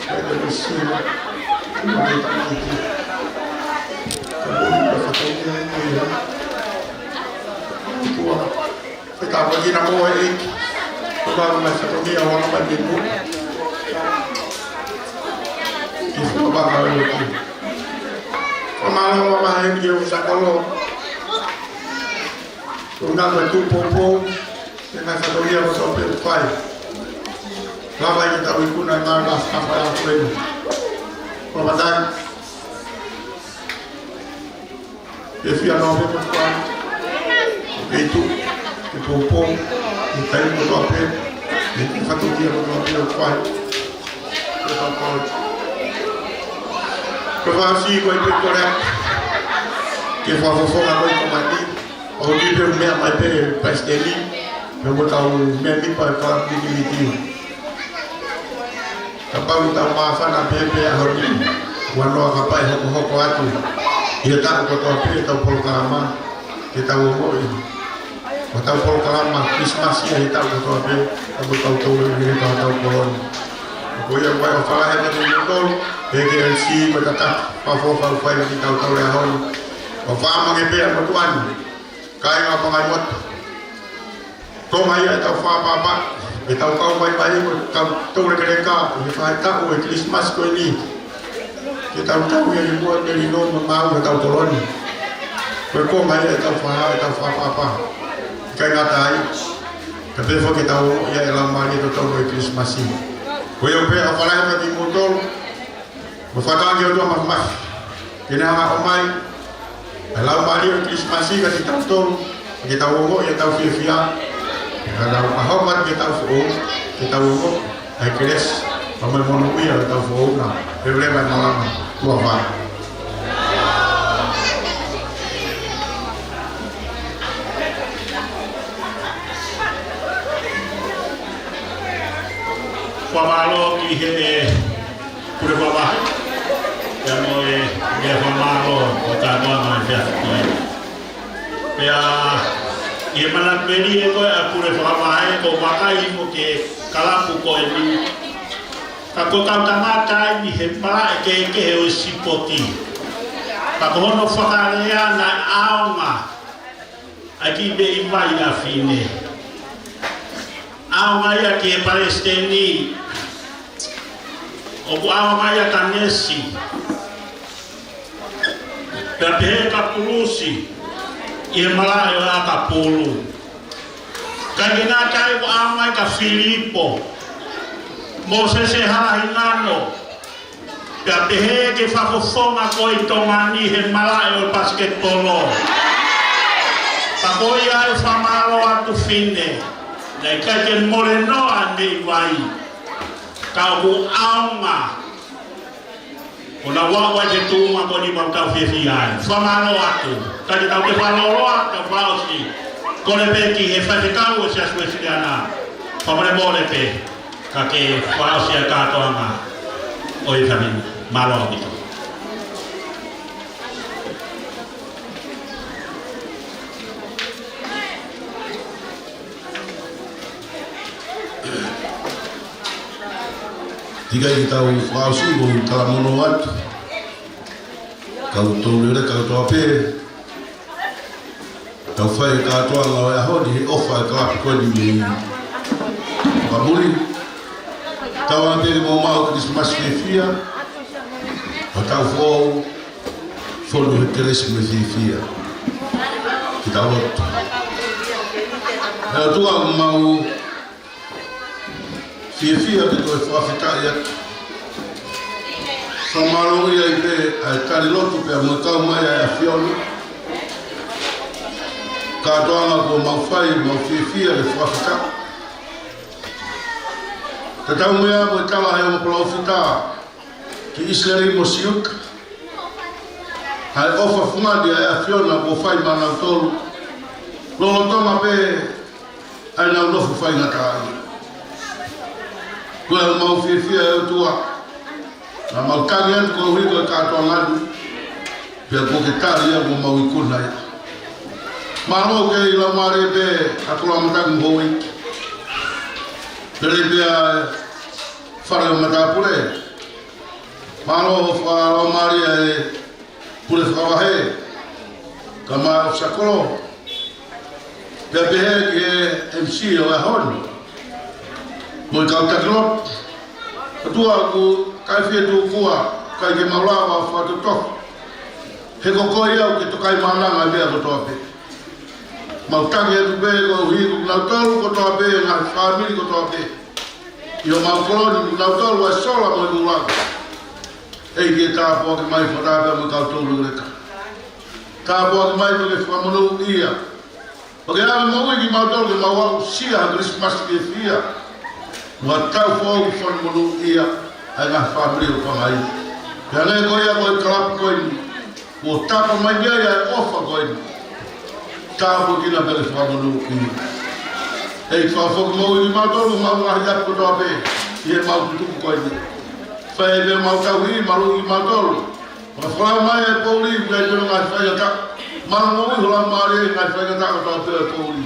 Kae ʻumaʻā ʻa e ʻOtua. Kae ʻumaʻā ʻa e fatongia ʻo e ʻOtua. Pea tāpuekina mo e ʻEiki. Ko e ʻumaʻā ʻa e fatongia ʻo e ʻOtua. Ki he fakapapau ʻo e ʻEiki. Fakamālō mamahi ki he ʻofa ʻa e ʻOtua. Ko e ʻumaʻā ʻa e tuʻu poupou. Pea ngaahi fatongia kotoa pē ʻoku fai. Lava ai ke tau ikuna ʻa e ngaahi fakafai ʻa e ʻOtua. Ko e matai. Ke fiefia noa pē ʻa e ʻOtua. Ke tuʻu, ke poupou, ke taimi kotoa pē, ke fatongia kotoa pē ʻoku fai. Ke fakakoloa. Ko e fakaʻosi ko e pē kole atu. Ke fakafofonga ko e komiti. ʻOku ou tui pē ʻoku meʻa mai pē palesiteni, pea mo e kau mēmipa ʻo e kau komiti. Kapau ʻoku tau māfana pē he ʻaho ni, ʻoua naʻa kapau ʻe hokohoko atu ʻi he taʻu kotoa pē ʻetau polokalama, ke tau ongoʻi ʻa hotau polokalama Kilisimasi ʻi he taʻu kotoa pē, ʻa hotau tau ʻi he taʻu tau koloni. Ko ia ʻoku ou fai ʻofa lahi atu kiate kimoutolu, ʻa e K L C, mo e tataki fakaʻofoʻofa ʻoku fai kiate kitautolu he ʻaho ni. ʻOku ou fakamanatu pē ʻa e motuʻa ni, kāinga Pangaimotu. Konga ia ʻetau fakaʻapaʻapa, ʻetau kau vaivai mo e kau toulekeleka, ʻi he faʻahitaʻu ʻo e Kilisimasi ko eni. Ke tau tau ia ʻi muʻa ʻa e melino mo e maau ʻo hotau koloni. Ko e konga ia ʻetau faka-, ʻetau fakaʻapaʻapa. ʻIkai ngata ai, ka pehē foki ke tau ʻi he laumālie totonu ʻo e Kilisimasi. Ko ia pē ʻoku ou fai ʻofa lahi atu kiate kimoutolu, mo fakaʻapaʻapa ki he ʻOtua Māfimafi. Ke ne hanga ʻo ʻomai ʻa e laumālie ʻo e Kilisimasi kiate kitautolu, ke tau ongoʻi ʻetau fiefia. Ka tau ʻaho ʻoku tau foʻou, ke tau ongoʻi ʻa e kelesi, pea mo e monūʻia ʻo ʻetau foʻou na. Pea leva e malanga, tuʻa vā. Fakamālō ki he Pule Fakavahe. Pea mo e, pea fakamālō ʻo kātoa mai pea. Pea, ʻi he manatuʻi ʻe koe ʻa e Pule Fakavahe, ʻoku ou vakai hifo ki he kalapu ko eni. Ka ko e kau tangata ʻi he malaʻe kehekehe ʻo e sipoti. Ka ko hono fakalea naʻe ʻaonga ʻa e kiʻi meʻi vai ʻa fine. ʻAonga ia ki he palesiteni. ʻOku ʻaonga ia ki he nesi. Pea pehē ki he kapulusi. ʻI he malaʻe ʻo e ʻakapulu. Kae ʻikai ke ngata ai, ʻoku ʻaonga ia kia Filipo. Mōsese Halahingano. Pea pehē ki he fakafofonga ko ē ʻi Tonga ni he malaʻe ʻo e pasiketipolo. Pea ko ia ʻoku ou fakamālō atu fine. Naʻe ʻikai ke mole noa ʻa e meʻi vai. Ka ʻoku ʻaonga. ʻO nau ʻalu ai ki he tuʻunga ko eni ʻoku tau fiefia ai. Fakamālō atu. Ka te tau ke fakalōloa, tau fakaʻosi. Kole pē ki he faifekau ʻo e Siasi Uēsiliana. Fakamolemole pē. Ka ke fakaʻosi ʻa e kātoanga ʻo e fāmili. Mālō ʻaupito. Teʻeki ai ke tau fakaʻosi mo talamonū atu. Kau toulekeleka kotoa pē. Tau fai e kātoanga ʻo e ʻaho ni he ʻofa ʻa e kalapu ko eni mei Fakamuli. Tau ʻoatu pē ke mou maʻu Kilisimasi fiefia. Hotau foʻou, fonu he kelesi mo e fiefia. Ke tau lotu. ʻE ʻOtua, ʻoku mau fiefia ke toe fakafetaʻi atu. Fakamālō ai pē ʻa e tali lotu pea mo e kau mai ʻa e ʻAfiona. Kātoanga kuo mau fai, mau fiefia ke fakafetaʻi. Tatau mo e tala ʻa e ongo palōfita ki ʻIsileli mo Siuta. ʻa e ʻofa fungani ʻa e ʻAfiona kuo fai maʻanautolu, lolotonga pē ʻenau nofo faingataʻaʻia. Ko e mau fiefia ʻe ʻOtua, naʻa mau tangi atu koeʻuhi ko e kātoanga ni, pea kuo ke tali ia mo mau ikuna ia. Mālō ki he laumālie pē ʻa e koloa mataki mo e houʻeiki. Pele pē ʻa e fale ʻo matāpule. Mālō fakalaumālie ʻa e pule fakavahe, kae ʻumaʻā e ʻofisa kolo. Pea pehē ki he M C ʻo e ʻaho ni, mo e kau taki lotu. ʻOtua, ʻoku ʻikai fie tuku ā, ʻikai ke mau lava ʻo fakatotoka. He ko koe ia ʻoku ke tokaimaʻananga ʻa e meʻa kotoa pē. Mau tangi atu pē koeʻuhi ko kinautolu kotoa pē, ngaahi fāmili kotoa pē ʻi homau kolo ni, kinautolu ʻa e sola mo e lūlanga. ʻEiki, tāpuakiʻi mai fakatāpē mo e kau toulekeleka. Tāpuakiʻi mai mo ke fakamonūʻia. Pea ke ʻave moʻui kimautolu ke mau aʻusia ha Kilisimasi fiefia, mo ha taʻu foʻou fakamonūʻia ʻa e ngaahi fāmili ʻo Pangai. Pea hangē ko ia ko e kalapu ko eni, kuo tapa mai mei ai ʻa e ʻofa ko eni. Tāpuekina pea ke fakamonūʻia. ʻEiki, fakafoki moʻui kimautolu, mau ngaahi ʻapi kotoa pē ʻi heʻemau tutuku ko eni. Fai pē homau tauhi, maluʻi kimautolu. Fakafolau mai e poʻuli, ʻoku ʻi ai pē hono ngaahi faingataʻa. Mālō moʻui ho Laumālie ʻi he ngaahi faingataʻa kotoa pē ʻo e poʻuli.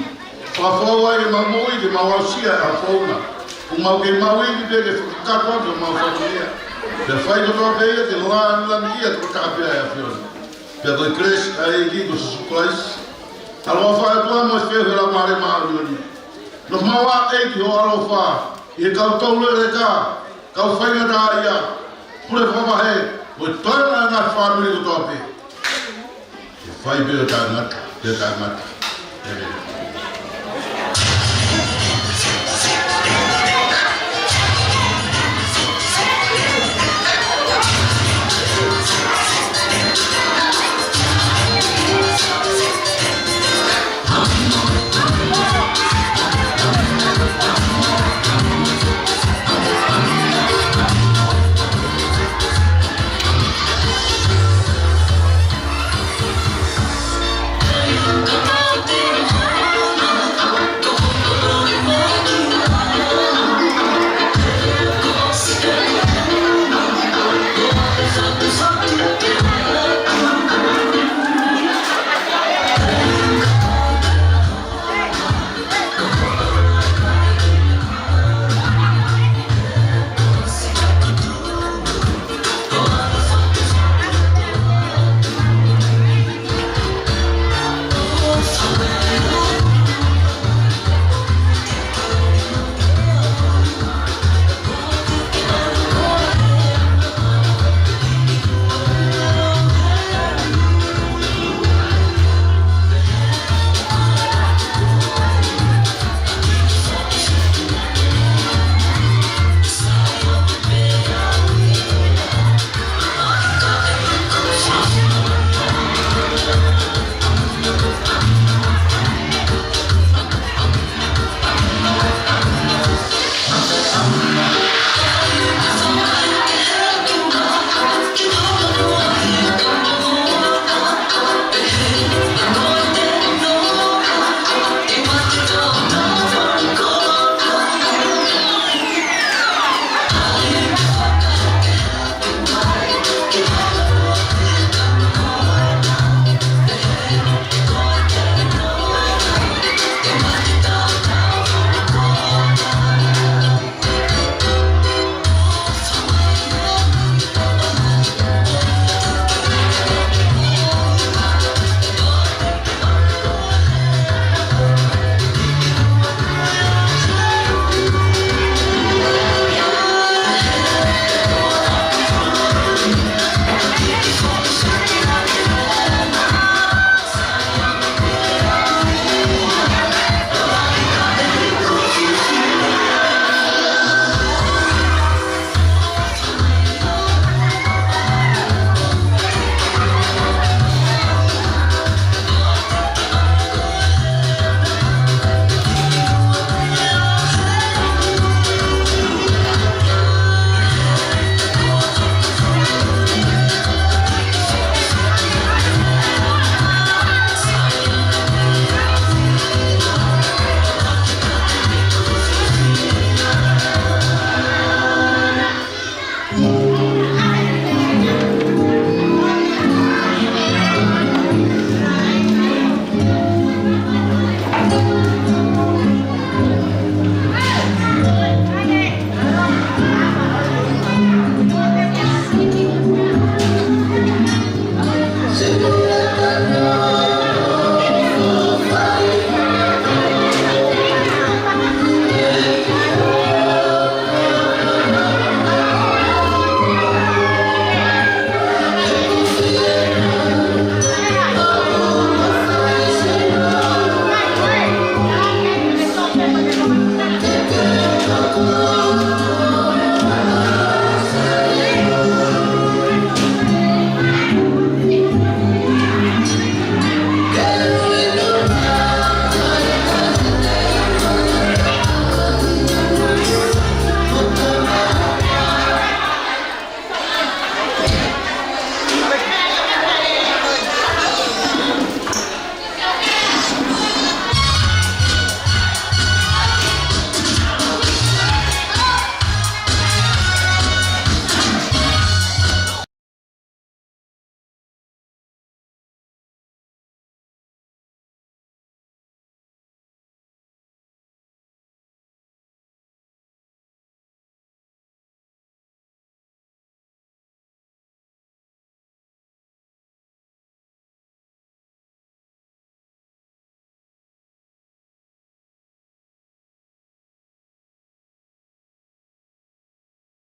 Fakafolau ai ʻemau moʻui ke mau aʻusia ʻa e founa. ʻOku mau kei maʻu ivi pē ke fakakakato atu homau fatongia. Pea fai kotoa pē ia ke lāngilangiʻia tokotaha pē ʻa e ʻAfiona. Pea ko e kelesi ʻa e ʻEiki ko Sīsū Kalaisi, ʻaloʻofa ʻa e ʻOtua mo e feohi ʻa e Laumālie Māʻoniʻoni, nofo maʻu ā ʻEiki ho ʻaloʻofa ʻi he kau toulekeleka, kau faingataʻaʻia, pule fakavahe, mo e toenga ʻa e ngaahi fāmili kotoa pē, ke fai pē ʻo taʻengata pea taʻengata. ʻĒmeni.